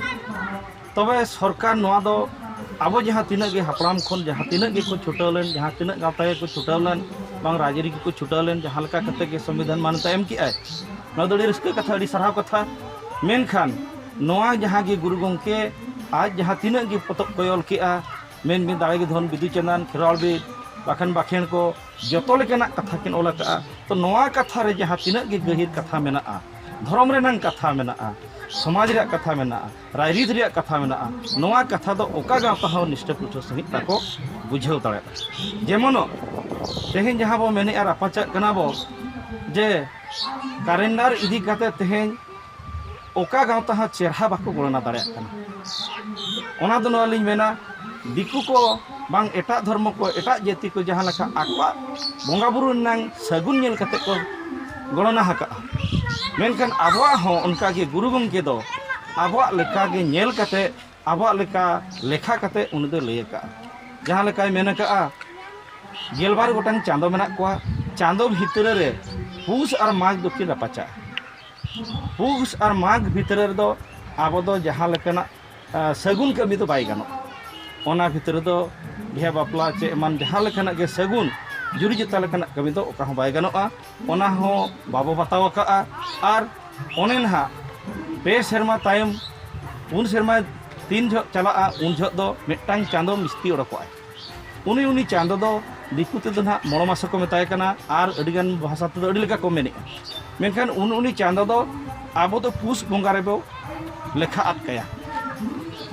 ᱛᱚᱵᱮ ᱥᱚᱨᱠᱟᱨ ᱱᱚᱣᱟ ᱫᱚ ᱟᱵᱚ ᱡᱟᱦᱟᱸ ᱛᱤᱱᱟᱹᱜ ᱜᱮ ᱦᱟᱯᱲᱟᱢ ᱠᱷᱚᱱ ᱡᱟᱦᱟᱸ ᱛᱤᱱᱟᱹᱜ ᱜᱮᱠᱚ ᱪᱷᱩᱴᱟᱹᱣ ᱞᱮᱱ, ᱡᱟᱦᱟᱸ ᱛᱤᱱᱟᱹᱜ ᱜᱟᱶᱛᱟ ᱜᱮᱠᱚ ᱪᱷᱩᱴᱟᱹᱣ ᱞᱮᱱ, ᱵᱟᱝ ᱨᱟᱡᱽᱟᱹᱨᱤ ᱜᱮᱠᱚ ᱪᱷᱩᱴᱟᱹᱣ ᱞᱮᱱ, ᱡᱟᱦᱟᱸ ᱞᱮᱠᱟ ᱠᱟᱛᱮ ᱜᱮ ᱥᱚᱝᱵᱤᱫᱷᱟᱱ ᱢᱟᱱᱚᱛᱟ ᱮᱢ ᱠᱮᱜᱼᱟᱭ, ᱱᱚᱣᱟ ᱫᱚ ᱟᱹᱰᱤ ᱨᱟᱹᱥᱠᱟᱹ ᱠᱟᱛᱷᱟ, ᱟᱹᱰᱤ ᱥᱟᱨᱦᱟᱣ ᱠᱟᱛᱷᱟ᱾ ᱢᱮᱱᱠᱷᱟᱱ ᱱᱚᱣᱟ ᱡᱟᱦᱟᱸ ᱜᱮ ᱜᱩᱨᱩ ᱜᱚᱢᱠᱮ ᱟᱡ ᱡᱟᱦᱟᱸ ᱛᱤᱱᱟᱹᱜ ᱜᱮ ᱯᱚᱛᱚᱵ ᱠᱚᱭ ᱚᱞ ᱠᱮᱜᱼᱟ, ᱢᱮᱱ ᱢᱮ ᱫᱟᱲᱮ ᱜᱮ ᱫᱷᱚᱱ, ᱵᱤᱫᱩ ᱪᱟᱸᱫᱟᱱ, ᱠᱷᱮᱨᱣᱟᱲ ᱵᱤᱨ, ᱵᱟᱠᱷᱟᱱ ᱵᱟᱠᱷᱮᱬ ᱠᱚ, ᱡᱚᱛᱚ ᱞᱮᱠᱟᱱᱟᱜ ᱠᱟᱛᱷᱟ ᱠᱤᱱ ᱚᱞ ᱟᱠᱟᱫᱼᱟ᱾ ᱛᱚ ᱱᱚᱣᱟ ᱠᱟᱛᱷᱟ ᱨᱮ ᱡᱟᱦᱟᱸ ᱛᱤᱱᱟᱹᱜ ᱜᱮ ᱜᱟᱹᱦᱤᱨ ᱠᱟᱛᱷᱟ ᱢᱮᱱᱟᱜᱼᱟ, ᱫᱷᱚᱨᱚᱢ ᱨᱮᱱᱟᱝ ᱠᱟᱛᱷᱟ ᱢᱮᱱᱟᱜᱼᱟ, ᱥᱚᱢᱟᱡᱽ ᱨᱮᱭᱟᱜ ᱠᱟᱛᱷᱟ ᱢᱮᱱᱟᱜᱼᱟ, ᱨᱟᱭᱨᱤᱛ ᱨᱮᱭᱟᱜ ᱠᱟᱛᱷᱟ ᱢᱮᱱᱟᱜᱼᱟ, ᱱᱚᱣᱟ ᱠᱟᱛᱷᱟ ᱫᱚ ᱚᱠᱟ ᱜᱟᱶᱛᱟ ᱦᱚᱸ ᱱᱤᱥᱴᱟᱹ ᱯᱩᱥᱴᱟᱹ ᱥᱟᱺᱦᱤᱡ ᱵᱟᱠᱚ ᱵᱩᱡᱷᱟᱹᱣ ᱫᱟᱲᱮᱭᱟᱜᱼᱟ᱾ ᱡᱮᱢᱚᱱᱚᱜ ᱛᱮᱦᱮᱧ ᱡᱟᱦᱟᱸ ᱵᱚ ᱢᱮᱱᱮᱫᱼᱟ, ᱨᱟᱯᱟᱪᱟᱜ ᱠᱟᱱᱟ ᱵᱚ ᱡᱮ ᱠᱟᱨᱮᱱᱰᱟᱨ ᱤᱫᱤ ᱠᱟᱛᱮ ᱛᱮᱦᱮᱧ ᱚᱠᱟ ᱜᱟᱶᱛᱟ ᱦᱚᱸ ᱪᱮᱨᱦᱟ ᱵᱟᱠᱚ ᱜᱚᱬᱱᱟ ᱫᱟᱲᱮᱭᱟᱜ ᱠᱟᱱᱟ᱾ ᱚᱱᱟ ᱫᱚ ᱱᱚᱣᱟ ᱞᱤᱧ ᱢᱮᱱᱟ, ᱫᱤᱠᱩ ᱠᱚ ᱵᱟᱝ ᱮᱴᱟᱜ ᱫᱷᱚᱨᱢᱚ ᱠᱚ, ᱮᱴᱟᱜ ᱡᱟᱹᱛᱤ ᱠᱚ ᱡᱟᱦᱟᱸ ᱞᱮᱠᱟ ᱟᱠᱚᱣᱟᱜ ᱵᱚᱸᱜᱟ ᱵᱩᱨᱩ ᱨᱮᱱᱟᱝ ᱥᱟᱹᱜᱩᱱ ᱧᱮᱞ ᱠᱟᱛᱮ ᱠᱚ ᱜᱚᱬᱚᱱᱟ ᱟᱠᱟᱫᱼᱟ᱾ ᱢᱮᱱᱠᱷᱟᱱ ᱟᱵᱚᱣᱟᱜ ᱦᱚᱸ ᱚᱱᱠᱟᱜᱮ ᱜᱩᱨᱩ ᱜᱚᱢᱠᱮ ᱫᱚ ᱟᱵᱚᱣᱟᱜ ᱞᱮᱠᱟᱜᱮ ᱧᱮᱞ ᱠᱟᱛᱮ, ᱟᱵᱚᱣᱟᱜ ᱞᱮᱠᱟ ᱞᱮᱠᱷᱟ ᱠᱟᱛᱮ ᱩᱱᱤ ᱫᱚᱭ ᱞᱟᱹᱭ ᱟᱠᱟᱫᱼᱟ᱾ ᱡᱟᱦᱟᱸ ᱞᱮᱠᱟᱭ ᱢᱮᱱ ᱟᱠᱟᱫᱼᱟ, ᱜᱮᱞᱵᱟᱨ ᱜᱚᱴᱟᱝ ᱪᱟᱸᱫᱚ ᱢᱮᱱᱟᱜ ᱠᱚᱣᱟ᱾ ᱪᱟᱸᱫᱚ ᱵᱷᱤᱛᱨᱤ ᱨᱮ ᱯᱩᱥ ᱟᱨ ᱢᱟᱜᱽ ᱫᱚᱠᱤᱱ ᱨᱟᱯᱟᱪᱟᱜᱼᱟ᱾ ᱯᱩᱥ ᱟᱨ ᱢᱟᱜᱽ ᱵᱷᱤᱛᱨᱤ ᱨᱮᱫᱚ ᱟᱵᱚ ᱫᱚ ᱡᱟᱦᱟᱸ ᱞᱮᱠᱟᱱᱟᱜ, ᱟ, ᱥᱟᱹᱜᱩᱱ ᱠᱟᱹᱢᱤ ᱫᱚ ᱵᱟᱭ ᱜᱟᱱᱚᱜᱼᱟ᱾ ᱚᱱᱟ ᱵᱷᱤᱛᱨᱤ ᱨᱮᱫᱚ ᱵᱤᱦᱟᱹ ᱵᱟᱯᱞᱟ ᱪᱮ ᱮᱢᱟᱱ ᱡᱟᱦᱟᱸ ᱞᱮᱠᱟᱱᱟᱜ ᱜᱮ ᱥᱟᱹᱜᱩᱱ ᱡᱩᱨᱤ ᱡᱚᱛᱟ ᱞᱮᱠᱟᱱᱟᱜ ᱠᱟᱹᱢᱤ ᱫᱚ ᱚᱠᱟ ᱦᱚᱸ ᱵᱟᱭ ᱜᱟᱱᱚᱜᱼᱟ᱾ ᱚᱱᱟ ᱦᱚᱸ ᱵᱟᱵᱚ ᱵᱟᱛᱟᱣ ᱟᱠᱟᱫᱼᱟ᱾ ᱟᱨ ᱚᱱᱮ ᱱᱟᱦᱟᱜ ᱯᱮ ᱥᱮᱨᱢᱟ ᱛᱟᱭᱚᱢ, ᱯᱩᱱ ᱥᱮᱨᱢᱟ ᱛᱤᱱ ᱡᱚᱦᱚᱜ ᱪᱟᱞᱟᱜᱼᱟ, ᱩᱱ ᱡᱚᱦᱚᱜ ᱫᱚ ᱢᱤᱫᱴᱟᱝ ᱪᱟᱸᱫᱚ ᱢᱤᱥᱛᱤ ᱚᱰᱚᱠᱚᱜᱼᱟᱭ᱾ ᱩᱱᱤ, ᱩᱱᱤ ᱪᱟᱸᱫᱚ ᱫᱚ ᱫᱤᱠᱩ ᱛᱮᱫᱚ ᱱᱟᱦᱟᱜ ᱢᱚᱲᱚ ᱢᱟᱥᱟ ᱠᱚ ᱢᱮᱛᱟᱭ ᱠᱟᱱᱟ, ᱟᱨ ᱟᱹᱰᱤᱜᱟᱱ ᱵᱷᱟᱥᱟ ᱛᱮᱫᱚ ᱟᱹᱰᱤ ᱞᱮᱠᱟ ᱠᱚ ᱢᱮᱱᱮᱜᱼᱟ᱾ ᱢᱮᱱᱠᱷᱟᱱ ᱩᱱ, ᱩᱱᱤ ᱪᱟᱸᱫᱚ ᱫᱚ ᱟᱵᱚ ᱫᱚ ᱯᱩᱥ ᱵᱚᱸᱜᱟ ᱨᱮᱵᱚ ᱞᱮᱠᱷᱟ ᱟᱫ ᱠᱟᱭᱟ᱾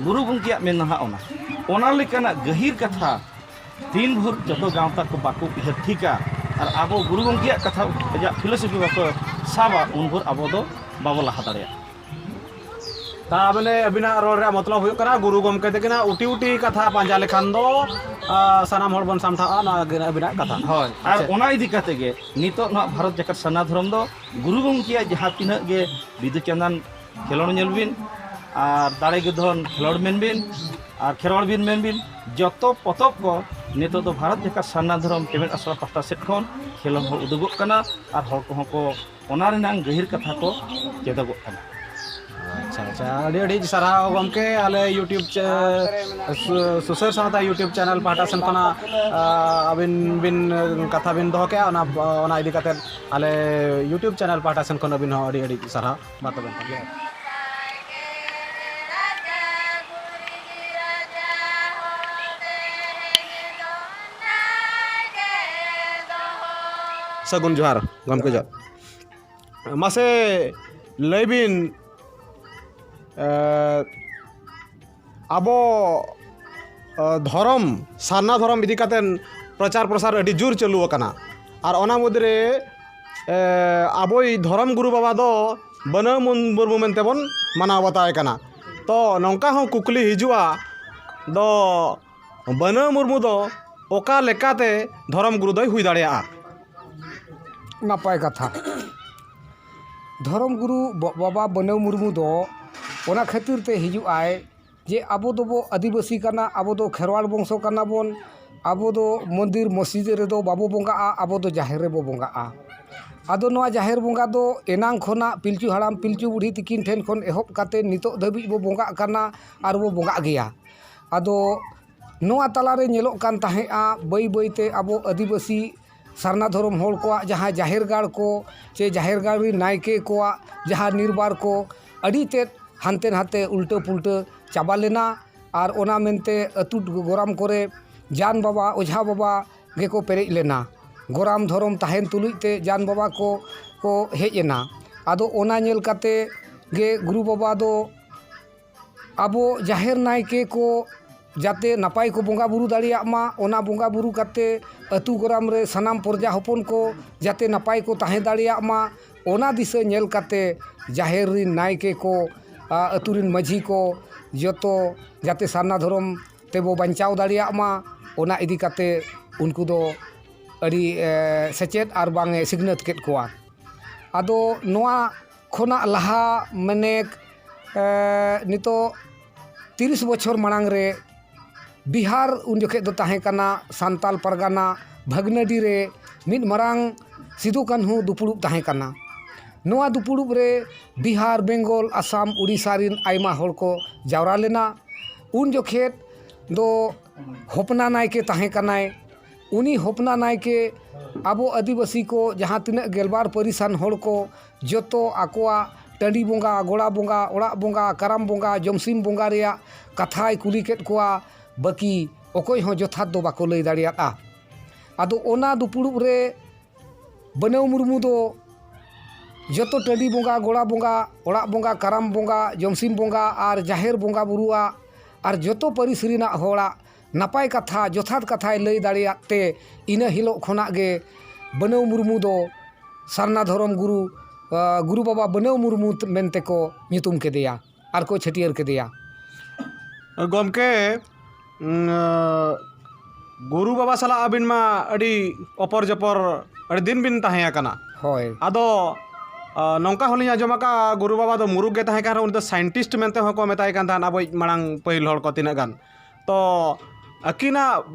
ᱜᱩᱨᱩ ᱜᱚᱢᱠᱮᱭᱟᱜ ᱢᱮᱱ ᱱᱟᱦᱟᱜ ᱚᱱᱟ, ᱚᱱᱟ ᱞᱮᱠᱟᱱᱟᱜ ᱜᱟᱹᱦᱤᱨ ᱠᱟᱛᱷᱟ ᱛᱤᱱ ᱵᱷᱳᱨ ᱡᱚᱛᱚ ᱜᱟᱶᱛᱟ ᱠᱚ ᱵᱟᱠᱚ ᱩᱭᱦᱟᱹᱨ ᱴᱷᱤᱠᱟ ᱟᱨ ᱟᱵᱚ ᱜᱩᱨᱩ ᱜᱚᱢᱠᱮᱭᱟᱜ ᱠᱟᱛᱷᱟ, ᱟᱡᱟᱜ ᱯᱷᱤᱞᱳᱥᱚᱯᱷᱤ ᱵᱟᱠᱚ ᱥᱟᱵᱟ, ᱩᱱ ᱵᱷᱳᱨ ᱟᱵᱚ ᱫᱚ ᱵᱟᱵᱚ ᱞᱟᱦᱟ ᱫᱟᱲᱮᱭᱟᱜᱼᱟ᱾ ᱛᱟ ᱢᱟᱱᱮ ᱟᱹᱵᱤᱱᱟᱜ ᱨᱚᱲ ᱨᱮᱭᱟᱜ ᱢᱚᱛᱞᱚᱵ ᱦᱩᱭᱩᱜ ᱠᱟᱱᱟ, ᱜᱩᱨᱩ ᱜᱚᱢᱠᱮ ᱛᱟᱹᱠᱤᱱᱟᱜ ᱩᱴᱤ ᱩᱴᱤ ᱠᱟᱛᱷᱟ ᱯᱟᱸᱡᱟ ᱞᱮᱠᱷᱟᱱ ᱫᱚ, ᱟ, ᱥᱟᱱᱟᱢ ᱦᱚᱲ ᱵᱚᱱ ᱥᱟᱢᱴᱷᱟᱜᱼᱟ᱾ ᱱᱚᱣᱟ ᱜᱮ ᱟᱹᱵᱤᱱᱟᱜ ᱠᱟᱛᱷᱟ᱾ ᱦᱳᱭ, ᱟᱨ ᱟᱪᱪᱷᱟ᱾ ᱚᱱᱟ ᱤᱫᱤ ᱠᱟᱛᱮ ᱜᱮ ᱱᱤᱛᱚᱜ ᱱᱚᱣᱟ ᱵᱷᱟᱨᱚᱛ ᱡᱟᱠᱟᱛ ᱥᱟᱨᱱᱟ ᱫᱷᱚᱨᱚᱢ ᱫᱚ ᱜᱩᱨᱩ ᱜᱚᱢᱠᱮᱭᱟᱜ ᱡᱟᱦᱟᱸ ᱛᱤᱱᱟᱹᱜ ᱜᱮ ᱵᱤᱫᱩ ᱪᱟᱸᱫᱟᱱ ᱠᱷᱮᱞᱳᱰ ᱧᱮᱞ ᱵᱤᱱ, ᱟᱨ ᱫᱟᱲᱮ ᱜᱮ ᱫᱷᱚᱱ ᱠᱷᱮᱞᱳᱰ ᱢᱮᱱ ᱵᱤᱱ, ᱟᱨ ᱠᱷᱮᱨᱣᱟᱲ ᱵᱤᱨ ᱢᱮᱱ ᱵᱤᱱ, ᱡᱚᱛᱚ ᱯᱚᱛᱚᱵ ᱠᱚ ᱱᱤᱛᱚᱜ ᱫᱚ ᱵᱷᱟᱨᱚᱛ ᱡᱟᱠᱟᱛ ᱥᱟᱨᱱᱟ ᱫᱷᱚᱨᱚᱢ ᱪᱮᱢᱮᱫ ᱟᱥᱲᱟ ᱯᱟᱦᱴᱟ ᱥᱮᱫ ᱠᱷᱚᱱ ᱠᱷᱮᱞᱳᱰ ᱦᱚᱸ ᱩᱫᱩᱜᱚᱜ ᱠᱟᱱᱟ, ᱟᱨ ᱦᱚᱲ ᱠᱚᱦᱚᱸ ᱠᱚ ᱚᱱᱟ ᱨᱮᱱᱟᱜ ᱜᱟᱹᱦᱤᱨ ᱠᱟᱛᱷᱟ ᱠᱚ ᱪᱮᱫᱚᱜᱚᱜ ᱠᱟᱱᱟ᱾ ᱟᱪᱪᱷᱟ, ᱟᱪᱪᱷᱟ, ᱟᱹᱰᱤ ᱟᱹᱰᱤ ᱥᱟᱨᱦᱟᱣ ᱜᱚᱢᱠᱮ, ᱟᱞᱮ YouTube ᱪᱮ-, ᱥᱩ-, ᱥᱩᱥᱟᱹᱨ ᱥᱟᱶᱛᱟ YouTube channel ᱯᱟᱦᱴᱟ ᱥᱮᱱ ᱠᱷᱚᱱᱟᱜ, ᱟ, ᱟᱹᱵᱤᱱ ᱵᱤᱱ ᱠᱟᱛᱷᱟ ᱵᱤᱱ ᱫᱚᱦᱚ ᱠᱮᱜᱼᱟ, ᱚᱱᱟ, ᱚᱱᱟ ᱤᱫᱤ ᱠᱟᱛᱮᱫ ᱟᱞᱮ YouTube channel ᱯᱟᱦᱴᱟ ᱥᱮᱱ ᱠᱷᱚᱱ ᱟᱹᱵᱤᱱ ᱦᱚᱸ ᱟᱹᱰᱤ ᱟᱹᱰᱤ ᱥᱟᱨᱦᱟᱣ᱾ ᱢᱟ ᱛᱚᱵᱮ ᱮᱱᱠᱷᱟᱱ᱾ ᱥᱟᱹᱜᱩᱱ ᱡᱚᱦᱟᱨ ᱜᱚᱢᱠᱮ, ᱡᱚᱦᱟᱨ᱾ ᱢᱟᱥᱮ ᱞᱟᱹᱭ ᱵᱤᱱ, ᱮ, ᱟᱵᱚ, ᱮ, ᱫᱷᱚᱨᱚᱢ, ᱥᱟᱨᱱᱟ ᱫᱷᱚᱨᱚᱢ ᱤᱫᱤ ᱠᱟᱛᱮᱫ ᱯᱨᱚᱪᱟᱨ ᱯᱨᱚᱥᱟᱨ ᱟᱹᱰᱤ ᱡᱳᱨ ᱪᱟᱹᱞᱩ ᱟᱠᱟᱱᱟ, ᱟᱨ ᱚᱱᱟ ᱢᱩᱫᱽᱨᱮ, ᱮ, ᱟᱵᱚᱭᱤᱡ ᱫᱷᱚᱨᱚᱢ ᱜᱩᱨᱩ ᱵᱟᱵᱟ ᱫᱚ ᱵᱟᱹᱱᱟᱹᱣ ᱢᱩᱨᱢᱩ ᱢᱮᱱᱛᱮ ᱵᱚᱱ ᱢᱟᱱᱟᱣ ᱵᱟᱛᱟᱣᱮ ᱠᱟᱱᱟ᱾ ᱛᱚ ᱱᱚᱝᱠᱟ ᱦᱚᱸ ᱠᱩᱠᱞᱤ ᱦᱤᱡᱩᱜᱼᱟ ᱫᱚ, ᱵᱟᱹᱱᱟᱹᱣ ᱢᱩᱨᱢᱩ ᱫᱚ ᱚᱠᱟ ᱞᱮᱠᱟᱛᱮ ᱫᱷᱚᱨᱚᱢ ᱜᱩᱨᱩ ᱫᱚᱭ ᱦᱩᱭ ᱫᱟᱲᱮᱭᱟᱜᱼᱟ? ᱱᱟᱯᱟᱭ ᱠᱟᱛᱷᱟ᱾ ᱫᱷᱚᱨᱚᱢ ᱜᱩᱨᱩ ᱵᱚ-, ᱵᱟᱵᱟ ᱵᱟᱹᱱᱟᱹᱣ ᱢᱩᱨᱢᱩ ᱫᱚ ᱚᱱᱟ ᱠᱷᱟᱹᱛᱤᱨ ᱛᱮ ᱦᱤᱡᱩᱜ ᱟᱭ ᱡᱮ ᱟᱵᱚ ᱫᱚᱵᱚ ᱟᱹᱫᱤᱵᱟᱹᱥᱤ ᱠᱟᱱᱟ, ᱟᱵᱚ ᱫᱚ ᱠᱷᱮᱨᱣᱟᱲ ᱵᱚᱝᱥᱚ ᱠᱟᱱᱟ ᱵᱚᱱ, ᱟᱵᱚ ᱫᱚ ᱢᱚᱱᱫᱤᱨ ᱢᱚᱥᱡᱤᱫ ᱨᱮᱫᱚ ᱵᱟᱵᱚ ᱵᱚᱸᱜᱟᱜᱼᱟ, ᱟᱵᱚ ᱫᱚ ᱡᱟᱦᱮᱨ ᱨᱮᱵᱚ ᱵᱚᱸᱜᱟᱜᱼᱟ᱾ ᱟᱫᱚ ᱱᱚᱣᱟ ᱡᱟᱦᱮᱨ ᱵᱚᱸᱜᱟ ᱫᱚ ᱮᱱᱟᱝ ᱠᱷᱚᱱᱟᱜ ᱯᱤᱞᱪᱩ ᱦᱟᱲᱟᱢ ᱯᱤᱞᱪᱩ ᱵᱩᱲᱦᱤ ᱛᱤᱠᱤᱱ ᱴᱷᱮᱱ ᱠᱷᱚᱱ ᱮᱦᱚᱵ ᱠᱟᱛᱮ ᱱᱤᱛᱚᱜ ᱫᱷᱟᱹᱵᱤᱡ ᱵᱚ ᱵᱚᱸᱜᱟᱜ ᱠᱟᱱᱟ ᱟᱨ ᱵᱚ ᱵᱚᱸᱜᱟᱜ ᱜᱮᱭᱟ᱾ ᱟᱫᱚ ᱱᱚᱣᱟ ᱛᱟᱞᱟᱨᱮ ᱧᱮᱞᱚᱜ ᱠᱟᱱ ᱛᱟᱦᱮᱸᱫᱼᱟ, ᱵᱟᱹᱭ ᱵᱟᱹᱭᱛᱮ ᱟᱵᱚ ᱟᱹᱫᱤᱵᱟᱹᱥᱤ ᱥᱟᱨᱱᱟ ᱫᱷᱚᱨᱚᱢ ᱦᱚᱲ ᱠᱚᱣᱟᱜ ᱡᱟᱦᱟᱸ ᱡᱟᱦᱮᱨ ᱜᱟᱲ ᱠᱚ ᱪᱮ ᱡᱟᱦᱮᱨ ᱜᱟᱲ ᱨᱮᱱ ᱱᱟᱭᱠᱮ ᱠᱚᱣᱟᱜ ᱡᱟᱦᱟᱸ ᱱᱤᱨᱵᱟᱨ ᱠᱚ ᱟᱹᱰᱤ ᱛᱮᱫ ᱦᱟᱱᱛᱮ ᱱᱟᱛᱮ ᱩᱞᱴᱟᱹ ᱯᱩᱞᱴᱟᱹ ᱪᱟᱵᱟ ᱞᱮᱱᱟ᱾ ᱟᱨ ᱚᱱᱟ ᱢᱮᱱᱛᱮ ᱟᱹᱛᱩ ᱜᱚᱨᱟᱢ ᱠᱚᱨᱮ ᱡᱟᱱ ᱵᱟᱵᱟ, ᱚᱡᱷᱟ ᱵᱟᱵᱟ ᱜᱮᱠᱚ ᱯᱮᱨᱮᱡ ᱞᱮᱱᱟ᱾ ᱜᱚᱨᱟᱢ ᱫᱷᱚᱨᱚᱢ ᱛᱟᱦᱮᱱ ᱛᱩᱞᱩᱡ ᱛᱮ ᱡᱟᱱ ᱵᱟᱵᱟ ᱠᱚ ᱠᱚ ᱦᱮᱡ ᱮᱱᱟ᱾ ᱟᱫᱚ ᱚᱱᱟ ᱧᱮᱞ ᱠᱟᱛᱮ ᱜᱮ ᱜᱩᱨᱩ ᱵᱟᱵᱟ ᱫᱚ ᱟᱵᱚ ᱡᱟᱦᱮᱨ ᱱᱟᱭᱠᱮ ᱠᱚ ᱡᱟᱛᱮ ᱱᱟᱯᱟᱭ ᱠᱚ ᱵᱚᱸᱜᱟ ᱵᱩᱨᱩ ᱫᱟᱲᱮᱭᱟᱜ ᱢᱟ, ᱚᱱᱟ ᱵᱚᱸᱜᱟ ᱵᱩᱨᱩ ᱠᱟᱛᱮ ᱟᱹᱛᱩ ᱜᱚᱨᱟᱢ ᱨᱮ ᱥᱟᱱᱟᱢ ᱯᱨᱚᱡᱟ ᱦᱚᱯᱚᱱ ᱠᱚ ᱡᱟᱛᱮ ᱱᱟᱯᱟᱭ ᱠᱚ ᱛᱟᱦᱮᱸ ᱫᱟᱲᱮᱭᱟᱜ ᱢᱟ, ᱚᱱᱟ ᱫᱤᱥᱟᱹ ᱧᱮᱞ ᱠᱟᱛᱮ ᱡᱟᱦᱮᱨ ᱨᱤᱱ ᱱᱟᱭᱠᱮ ᱠᱚ, ᱟ, ᱟᱹᱛᱩ ᱨᱤᱱ ᱢᱟᱹᱡᱷᱤ ᱠᱚ ᱡᱚᱛᱚ ᱡᱟᱛᱮ ᱥᱟᱨᱱᱟ ᱫᱷᱚᱨᱚᱢ ᱛᱮᱵᱚ ᱵᱟᱧᱪᱟᱣ ᱫᱟᱲᱮᱭᱟᱜ ᱢᱟ, ᱚᱱᱟ ᱤᱫᱤ ᱠᱟᱛᱮ ᱩᱱᱠᱩ ᱫᱚ ᱟᱹᱰᱤ, ᱮ, ᱥᱮᱪᱮᱫ ᱟᱨ ᱵᱟᱝ ᱮ ᱥᱤᱠᱷᱱᱟᱹᱛ ᱠᱮᱫ ᱠᱚᱣᱟ᱾ ᱟᱫᱚ ᱱᱚᱣᱟ ᱠᱷᱚᱱᱟᱜ ᱞᱟᱦᱟ ᱢᱟᱱᱮ, ᱮ, ᱱᱤᱛᱚᱜ ᱛᱤᱨᱤᱥ ᱵᱚᱪᱷᱚᱨ ᱢᱟᱲᱟᱝ ᱨᱮ ᱵᱤᱦᱟᱨ ᱩᱱ ᱡᱚᱠᱷᱮᱡ ᱫᱚ ᱛᱟᱦᱮᱸ ᱠᱟᱱᱟ ᱥᱟᱱᱛᱟᱞ ᱯᱟᱨᱜᱟᱱᱟ ᱵᱷᱟᱜᱽᱱᱟᱰᱤ ᱨᱮ ᱢᱤᱫ ᱢᱟᱨᱟᱝ ᱥᱤᱫᱩ ᱠᱟᱹᱱᱦᱩ ᱫᱩᱯᱩᱲᱩᱵ ᱛᱟᱦᱮᱸ ᱠᱟᱱᱟ᱾ ᱱᱚᱣᱟ ᱫᱩᱯᱩᱲᱩᱵ ᱨᱮ ᱵᱤᱦᱟᱨ, ᱵᱮᱝᱜᱚᱞ, ᱟᱥᱟᱢ, ᱩᱲᱤᱥᱥᱟ ᱨᱤᱱ ᱟᱭᱢᱟ ᱦᱚᱲ ᱠᱚ ᱡᱟᱣᱨᱟ ᱞᱮᱱᱟ᱾ ᱩᱱ ᱡᱚᱠᱷᱮᱡ ᱫᱚ ᱦᱚᱯᱱᱟ ᱱᱟᱭᱠᱮ ᱛᱟᱦᱮᱸ ᱠᱟᱱᱟᱭ᱾ ᱩᱱᱤ ᱦᱚᱯᱱᱟ ᱱᱟᱭᱠᱮ ᱟᱵᱚ ᱟᱹᱫᱤᱵᱟᱹᱥᱤ ᱠᱚ ᱡᱟᱦᱟᱸ ᱛᱤᱱᱟᱹᱜ ᱜᱮᱞᱵᱟᱨ ᱯᱟᱹᱨᱤᱥᱟᱱ ᱦᱚᱲ ᱠᱚ ᱡᱚᱛᱚ ᱟᱠᱚᱣᱟᱜ ᱴᱟᱺᱰᱤ ᱵᱚᱸᱜᱟ, ᱜᱚᱲᱟ ᱵᱚᱸᱜᱟ, ᱚᱲᱟᱜ ᱵᱚᱸᱜᱟ, ᱠᱟᱨᱟᱢ ᱵᱚᱸᱜᱟ, ᱡᱚᱢᱥᱤᱢ ᱵᱚᱸᱜᱟ ᱨᱮᱭᱟᱜ ᱠᱟᱛᱷᱟᱭ ᱠᱩᱞᱤ ᱠᱮᱫ ᱠᱚᱣᱟ᱾ ᱵᱟᱹᱠᱤ ᱚᱠᱚᱭ ᱦᱚᱸ ᱡᱚᱛᱷᱟᱛ ᱫᱚ ᱵᱟᱠᱚ ᱞᱟᱹᱭ ᱫᱟᱲᱮᱭᱟᱫᱼᱟ᱾ ᱟᱫᱚ ᱚᱱᱟ ᱫᱩᱯᱩᱲᱩᱵ ᱨᱮ ᱵᱟᱹᱱᱟᱹᱣ ᱢᱩᱨᱢᱩ ᱫᱚ ᱡᱚᱛᱚ ᱴᱟᱺᱰᱤ ᱵᱚᱸᱜᱟ, ᱜᱚᱲᱟ ᱵᱚᱸᱜᱟ, ᱚᱲᱟᱜ ᱵᱚᱸᱜᱟ, ᱠᱟᱨᱟᱢ ᱵᱚᱸᱜᱟ, ᱡᱚᱢᱥᱤᱢ ᱵᱚᱸᱜᱟ ᱟᱨ ᱡᱟᱦᱮᱨ ᱵᱚᱸᱜᱟ ᱵᱩᱨᱩᱣᱟᱜ ᱟᱨ ᱡᱚᱛᱚ ᱯᱟᱹᱨᱤᱥ ᱨᱮᱱᱟᱜ ᱦᱚᱲᱟᱜ ᱱᱟᱯᱟᱭ ᱠᱟᱛᱷᱟ, ᱡᱚᱛᱷᱟᱛ ᱠᱟᱛᱷᱟᱭ ᱞᱟᱹᱭ ᱫᱟᱲᱮᱭᱟᱜ ᱛᱮ ᱤᱱᱟᱹ ᱦᱤᱞᱳᱜ ᱠᱷᱚᱱᱟᱜ ᱜᱮ ᱵᱟᱹᱱᱟᱹᱣ ᱢᱩᱨᱢᱩ ᱫᱚ ᱥᱟᱨᱱᱟ ᱫᱷᱚᱨᱚᱢ ᱜᱩᱨᱩ, ᱟ, ᱜᱩᱨᱩ ᱵᱟᱵᱟ ᱵᱟᱹᱱᱟᱹᱣ ᱢᱩᱨᱢᱩ ᱢᱮᱱᱛᱮ ᱠᱚ ᱧᱩᱛᱩᱢ ᱠᱮᱫᱮᱭᱟ ᱟᱨ ᱠᱚ ᱪᱷᱟᱹᱴᱭᱟᱹᱨ ᱠᱮᱫᱮᱭᱟ᱾ ᱜᱚᱢᱠᱮ, ᱩᱸ, ᱜᱩᱨᱩ ᱵᱟᱵᱟ ᱥᱟᱞᱟᱜ ᱟᱹᱵᱤᱱ ᱢᱟ ᱟᱹᱰᱤ ᱚᱯᱚᱨ ᱡᱚᱯᱚᱨ ᱟᱹᱰᱤ ᱫᱤᱱ ᱵᱤᱱ ᱛᱟᱦᱮᱸ ᱟᱠᱟᱱᱟ᱾ ᱦᱳᱭ᱾ ᱟᱫᱚ ᱱᱚᱝᱠᱟ ᱦᱚᱸᱞᱤᱧ ᱟᱸᱡᱚᱢ ᱟᱠᱟᱫᱼᱟ, ᱜᱩᱨᱩ ᱵᱟᱵᱟ ᱫᱚ ᱢᱩᱨᱩᱠ ᱜᱮ ᱛᱟᱦᱮᱸ ᱠᱟᱱ ᱨᱮᱦᱚᱸ ᱩᱱᱤ ᱫᱚ ᱥᱟᱭᱮᱱᱴᱤᱥᱴ ᱢᱮᱱᱛᱮ ᱦᱚᱸᱠᱚ ᱢᱮᱛᱟᱭ ᱠᱟᱱ ᱛᱟᱦᱮᱸᱫ ᱟᱵᱚᱭᱤᱡ ᱢᱟᱲᱟᱝ ᱯᱟᱹᱦᱤᱞ ᱦᱚᱲ ᱠᱚ ᱛᱤᱱᱟᱹᱜ ᱜᱟᱱ᱾ ᱛᱚ ᱟᱹᱠᱤᱱᱟᱜ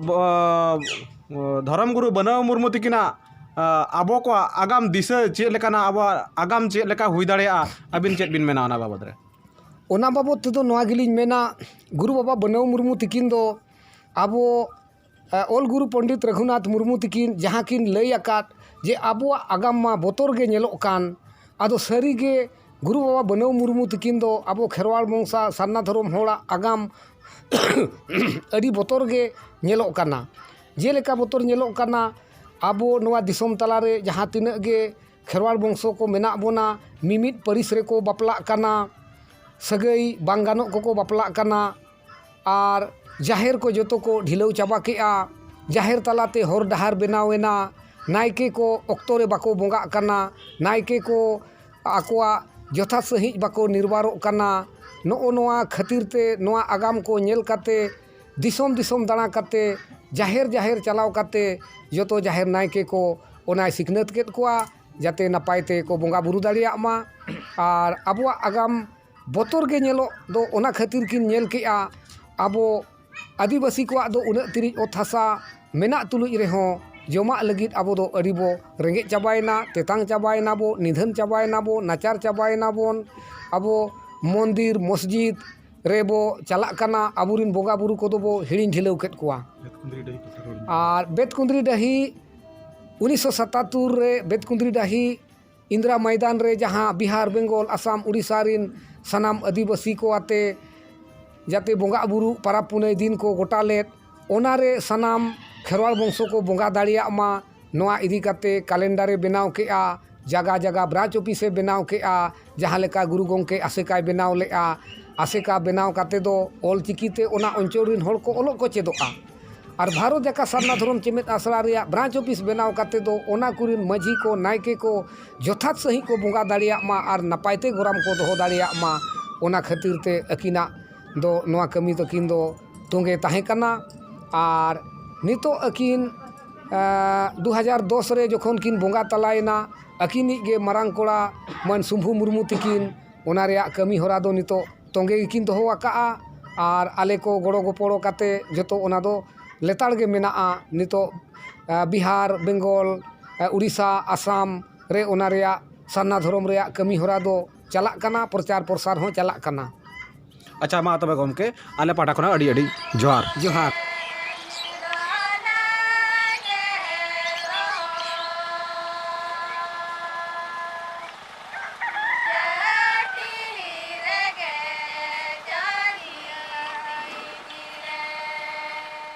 ᱫᱷᱚᱨᱚᱢ ᱜᱩᱨᱩ ᱵᱟᱹᱱᱟᱹᱣ ᱢᱩᱨᱢᱩ ᱛᱤᱠᱤᱱᱟᱜ ᱟᱵᱚ ᱠᱚᱣᱟᱜ ᱟᱜᱟᱢ ᱫᱤᱥᱟᱹ ᱪᱮᱫ ᱞᱮᱠᱟᱱᱟ, ᱟᱵᱚᱣᱟᱜ ᱟᱜᱟᱢ ᱪᱮᱫ ᱞᱮᱠᱟ ᱦᱩᱭ ᱫᱟᱲᱮᱭᱟᱜᱼᱟ, ᱟᱹᱵᱤᱱ ᱪᱮᱫ ᱵᱤᱱ ᱢᱮᱱᱟ ᱚᱱᱟ ᱵᱟᱵᱚᱫ ᱨᱮ? ᱚᱱᱟ ᱵᱟᱵᱚᱫ ᱛᱮᱫᱚ ᱱᱚᱣᱟ ᱜᱮᱞᱤᱧ ᱢᱮᱱᱟ, ᱜᱩᱨᱩ ᱵᱟᱵᱟ ᱵᱟᱹᱱᱟᱹᱣ ᱢᱩᱨᱢᱩ ᱛᱤᱠᱤᱱ ᱫᱚ ᱟᱵᱚ ᱚᱞ ᱜᱩᱨᱩ ᱯᱚᱱᱰᱤᱛ ᱨᱟᱹᱜᱷᱩᱱᱟᱛᱷ ᱢᱩᱨᱢᱩ ᱛᱤᱠᱤᱱ ᱡᱟᱦᱟᱸ ᱠᱤᱱ ᱞᱟᱹᱭ ᱟᱠᱟᱫ ᱡᱮ ᱟᱵᱚᱣᱟᱜ ᱟᱜᱟᱢ ᱢᱟ ᱵᱚᱛᱚᱨ ᱜᱮ ᱧᱮᱞᱚᱜ ᱠᱟᱱ, ᱟᱫᱚ ᱥᱟᱹᱨᱤ ᱜᱮ ᱜᱩᱨᱩ ᱵᱟᱵᱟ ᱵᱟᱹᱱᱟᱹᱣ ᱢᱩᱨᱢᱩ ᱛᱤᱠᱤᱱ ᱫᱚ ᱟᱵᱚ ᱠᱷᱮᱨᱣᱟᱲ ᱵᱚᱝᱥᱟ ᱥᱟᱨᱱᱟ ᱫᱷᱚᱨᱚᱢ ᱦᱚᱲᱟᱜ ᱟᱜᱟᱢ ᱟᱹᱰᱤ ᱵᱚᱛᱚᱨ ᱜᱮ ᱧᱮᱞᱚᱜ ᱠᱟᱱᱟ᱾ ᱡᱮᱞᱮᱠᱟ ᱵᱚᱛᱚᱨ ᱧᱮᱞᱚᱜ ᱠᱟᱱᱟ, ᱟᱵᱚ ᱱᱚᱣᱟ ᱫᱤᱥᱚᱢ ᱛᱟᱞᱟᱨᱮ ᱡᱟᱦᱟᱸ ᱛᱤᱱᱟᱹᱜ ᱜᱮ ᱠᱷᱮᱨᱣᱟᱲ ᱵᱚᱝᱥᱚ ᱠᱚ ᱢᱮᱱᱟᱜ ᱵᱚᱱᱟ, ᱢᱤᱢᱤᱫ ᱯᱟᱹᱨᱤᱥ ᱨᱮᱠᱚ ᱵᱟᱯᱞᱟᱜ ᱠᱟᱱᱟ, ᱥᱟᱹᱜᱟᱹᱭ ᱵᱟᱝ ᱜᱟᱱᱚᱜ ᱠᱚᱠᱚ ᱵᱟᱯᱞᱟᱜ ᱠᱟᱱᱟ, ᱟᱨ ᱡᱟᱦᱮᱨ ᱠᱚ ᱡᱚᱛᱚ ᱠᱚ ᱰᱷᱤᱞᱟᱹᱣ ᱪᱟᱵᱟ ᱠᱮᱜᱼᱟ᱾ ᱡᱟᱦᱮᱨ ᱛᱟᱞᱟᱛᱮ ᱦᱚᱨ ᱰᱟᱦᱟᱨ ᱵᱮᱱᱟᱣ ᱮᱱᱟ᱾ ᱱᱟᱭᱠᱮ ᱠᱚ ᱚᱠᱛᱚ ᱨᱮ ᱵᱟᱠᱚ ᱵᱚᱸᱜᱟᱜ ᱠᱟᱱᱟ᱾ ᱱᱟᱭᱠᱮ ᱠᱚ ᱟᱠᱚᱣᱟᱜ ᱡᱚᱛᱷᱟᱛ ᱥᱟᱺᱦᱤᱡ ᱵᱟᱠᱚ ᱱᱤᱨᱵᱟᱨᱚᱜ ᱠᱟᱱᱟ᱾ ᱱᱚᱜᱼᱚ ᱱᱚᱣᱟ ᱠᱷᱟᱹᱛᱤᱨ ᱛᱮ ᱱᱚᱣᱟ ᱟᱜᱟᱢ ᱠᱚ ᱧᱮᱞ ᱠᱟᱛᱮ, ᱫᱤᱥᱚᱢ ᱫᱤᱥᱚᱢ ᱫᱟᱬᱟ ᱠᱟᱛᱮ, ᱡᱟᱦᱮᱨ ᱡᱟᱦᱮᱨ ᱪᱟᱞᱟᱣ ᱠᱟᱛᱮ ᱡᱚᱛᱚ ᱡᱟᱦᱮᱨ ᱱᱟᱭᱠᱮ ᱠᱚ ᱚᱱᱟᱭ ᱥᱤᱠᱷᱱᱟᱹᱛ ᱠᱮᱫ ᱠᱚᱣᱟ, ᱡᱟᱛᱮ ᱱᱟᱯᱟᱭ ᱛᱮᱠᱚ ᱵᱚᱸᱜᱟ ᱵᱩᱨᱩ ᱫᱟᱲᱮᱭᱟᱜ ᱢᱟ᱾ ᱟᱨ ᱟᱵᱚᱣᱟᱜ ᱟᱜᱟᱢ ᱵᱚᱛᱚᱨ ᱜᱮ ᱧᱮᱞᱚᱜ ᱫᱚ ᱚᱱᱟ ᱠᱷᱟᱹᱛᱤᱨ ᱠᱤᱱ ᱧᱮᱞ ᱠᱮᱜᱼᱟ᱾ ᱟᱵᱚ ᱟᱹᱫᱤᱵᱟᱹᱥᱤ ᱠᱚᱣᱟᱜ ᱫᱚ ᱩᱱᱟᱹᱜ ᱛᱤᱨᱤᱡ ᱚᱛ ᱦᱟᱥᱟ ᱢᱮᱱᱟᱜ ᱛᱩᱞᱩᱡ ᱨᱮᱦᱚᱸ, ᱡᱚᱢᱟᱜ ᱞᱟᱹᱜᱤᱫ ᱟᱵᱚ ᱫᱚ ᱟᱹᱰᱤ ᱵᱚ ᱨᱮᱸᱜᱮᱡ ᱪᱟᱵᱟᱭᱮᱱᱟ, ᱛᱮᱛᱟᱝ ᱪᱟᱵᱟᱭᱮᱱᱟ ᱵᱚ, ᱱᱤᱫᱷᱟᱹᱱ ᱪᱟᱵᱟᱭᱮᱱᱟ ᱵᱚ, ᱱᱟᱪᱟᱨ ᱪᱟᱵᱟᱭᱮᱱᱟ ᱵᱚᱱ᱾ ᱟᱵᱚ ᱢᱚᱱᱫᱤᱨ ᱢᱚᱥᱡᱤᱫ ᱨᱮᱵᱚ ᱪᱟᱞᱟᱜ ᱠᱟᱱᱟ, ᱟᱵᱚᱨᱮᱱ ᱵᱚᱸᱜᱟ ᱵᱩᱨᱩ ᱠᱚᱫᱚ ᱵᱚ ᱦᱤᱲᱤᱧ ᱰᱷᱤᱞᱟᱹᱣ ᱠᱮᱫ ᱠᱚᱣᱟ᱾ ᱵᱮᱛᱠᱩᱸᱫᱽᱨᱤ ᱰᱟᱹᱦᱤ ᱯᱟᱛᱟ ᱨᱚᱲ᱾ ᱟᱨ ᱵᱮᱛᱠᱩᱸᱫᱽᱨᱤ ᱰᱟᱹᱦᱤ ᱩᱱᱤᱥᱥᱚ ᱥᱟᱛᱟᱛᱛᱳᱨ ᱨᱮ ᱵᱮᱛᱠᱩᱸᱫᱽᱨᱤ ᱰᱟᱹᱦᱤ ᱤᱱᱫᱨᱟ ᱢᱚᱭᱫᱟᱱ ᱨᱮ ᱡᱟᱦᱟᱸ ᱵᱤᱦᱟᱨ, ᱵᱮᱝᱜᱚᱞ, ᱟᱥᱟᱢ, ᱩᱲᱤᱥᱥᱟ ᱨᱤᱱ ᱥᱟᱱᱟᱢ ᱟᱹᱫᱤᱵᱟᱹᱥᱤ ᱠᱚ ᱟᱛᱮ ᱡᱟᱛᱮ ᱵᱚᱸᱜᱟ ᱵᱩᱨᱩ, ᱯᱟᱨᱟᱵᱽ ᱯᱩᱱᱟᱹᱭ ᱫᱤᱱ ᱠᱚ ᱜᱚᱴᱟ ᱞᱮᱫ, ᱚᱱᱟᱨᱮ ᱥᱟᱱᱟᱢ ᱠᱷᱮᱨᱣᱟᱲ ᱵᱚᱝᱥᱚ ᱠᱚ ᱵᱚᱸᱜᱟ ᱫᱟᱲᱮᱭᱟᱜ ᱢᱟ, ᱱᱚᱣᱟ ᱤᱫᱤ ᱠᱟᱛᱮ ᱠᱟᱞᱮᱱᱰᱟᱨᱮ ᱵᱮᱱᱟᱣ ᱠᱮᱜᱼᱟ, ᱡᱟᱜᱟ ᱡᱟᱜᱟ ᱵᱨᱟᱧᱪ ᱚᱯᱷᱤᱥᱮ ᱵᱮᱱᱟᱣ ᱠᱮᱜᱼᱟ, ᱡᱟᱦᱟᱸ ᱞᱮᱠᱟ ᱜᱩᱨᱩ ᱜᱚᱢᱠᱮ ᱟᱥᱮᱠᱟᱭ ᱵᱮᱱᱟᱣ ᱞᱮᱜᱼᱟ᱾ ᱟᱥᱮᱠᱟ ᱵᱮᱱᱟᱣ ᱠᱟᱛᱮ ᱫᱚ ᱚᱞ ᱪᱤᱠᱤ ᱛᱮ ᱚᱱᱟ ᱚᱧᱪᱚᱞ ᱨᱤᱱ ᱦᱚᱲ ᱠᱚ ᱚᱞᱚᱜ ᱠᱚ ᱪᱮᱫᱚᱜᱼᱟ᱾ ᱟᱨ ᱵᱷᱟᱨᱚᱛ ᱡᱟᱠᱟᱛ ᱥᱟᱨᱱᱟ ᱫᱷᱚᱨᱚᱢ ᱪᱮᱢᱮᱫ ᱟᱥᱲᱟ ᱨᱮᱭᱟᱜ ᱵᱨᱟᱧᱪ ᱚᱯᱷᱤᱥ ᱵᱮᱱᱟᱣ ᱠᱟᱛᱮ ᱫᱚ ᱚᱱᱟ ᱠᱚᱨᱮᱱ ᱢᱟᱹᱡᱷᱤ ᱠᱚ, ᱱᱟᱭᱠᱮ ᱠᱚ ᱡᱚᱛᱷᱟᱛ ᱥᱟᱺᱦᱤᱡ ᱠᱚ ᱵᱚᱸᱜᱟ ᱫᱟᱲᱮᱭᱟᱜ ᱢᱟ ᱟᱨ ᱱᱟᱯᱟᱭ ᱛᱮ ᱜᱚᱨᱟᱢ ᱠᱚ ᱫᱚᱦᱚ ᱫᱟᱲᱮᱭᱟᱜ ᱢᱟ, ᱚᱱᱟ ᱠᱷᱟᱹᱛᱤᱨ ᱛᱮ ᱟᱹᱠᱤᱱᱟᱜ ᱫᱚ ᱱᱚᱣᱟ ᱠᱟᱹᱢᱤ ᱛᱟᱹᱠᱤᱱ ᱫᱚ ᱛᱚᱸᱜᱮ ᱛᱟᱦᱮᱸ ᱠᱟᱱᱟ᱾ ᱟᱨ ᱱᱤᱛᱚᱜ ᱟᱹᱠᱤᱱ, ᱮᱸ, ᱫᱩ ᱦᱟᱡᱟᱨ ᱫᱚᱥ ᱨᱮ ᱡᱚᱠᱷᱚᱱ ᱠᱤᱱ ᱵᱚᱸᱜᱟ ᱛᱟᱞᱟᱭᱮᱱᱟ, ᱟᱹᱠᱤᱱᱤᱡ ᱜᱮ ᱢᱟᱨᱟᱝ ᱠᱚᱲᱟ ᱢᱟᱹᱱ ᱥᱩᱢᱵᱷᱩ ᱢᱩᱨᱢᱩ ᱛᱤᱠᱤᱱ ᱚᱱᱟ ᱨᱮᱭᱟᱜ ᱠᱟᱹᱢᱤ ᱦᱚᱨᱟ ᱫᱚ ᱱᱤᱛᱚᱜ ᱛᱚᱸᱜᱮ ᱜᱮᱠᱤᱱ ᱫᱚᱦᱚ ᱟᱠᱟᱫᱼᱟ᱾ ᱟᱨ ᱟᱞᱮ ᱠᱚ ᱜᱚᱲᱚ ᱜᱚᱯᱚᱲᱚ ᱠᱟᱛᱮ ᱡᱚᱛᱚ ᱚᱱᱟ ᱫᱚ ᱞᱮᱛᱟᱲ ᱜᱮ ᱢᱮᱱᱟᱜᱼᱟ᱾ ᱱᱤᱛᱚᱜ ᱵᱤᱦᱟᱨ, ᱵᱮᱝᱜᱚᱞ, ᱩᱲᱤᱥᱥᱟ, ᱟᱥᱟᱢ ᱨᱮ ᱚᱱᱟ ᱨᱮᱭᱟᱜ ᱥᱟᱨᱱᱟ ᱫᱷᱚᱨᱚᱢ ᱨᱮᱭᱟᱜ ᱠᱟᱹᱢᱤ ᱦᱚᱨᱟ ᱫᱚ ᱪᱟᱞᱟᱜ ᱠᱟᱱᱟ, ᱯᱨᱚᱪᱟᱨ ᱯᱨᱚᱥᱟᱨ ᱦᱚᱸ ᱪᱟᱞᱟᱜ ᱠᱟᱱᱟ᱾ ᱟᱪᱪᱷᱟ, ᱢᱟ ᱛᱚᱵᱮ ᱜᱚᱢᱠᱮ, ᱟᱞᱮ ᱯᱟᱦᱴᱟ ᱠᱷᱚᱱᱟᱜ ᱟᱹᱰᱤ ᱟᱹᱰᱤ ᱡᱚᱦᱟᱨ᱾ ᱡᱚᱦᱟᱨ᱾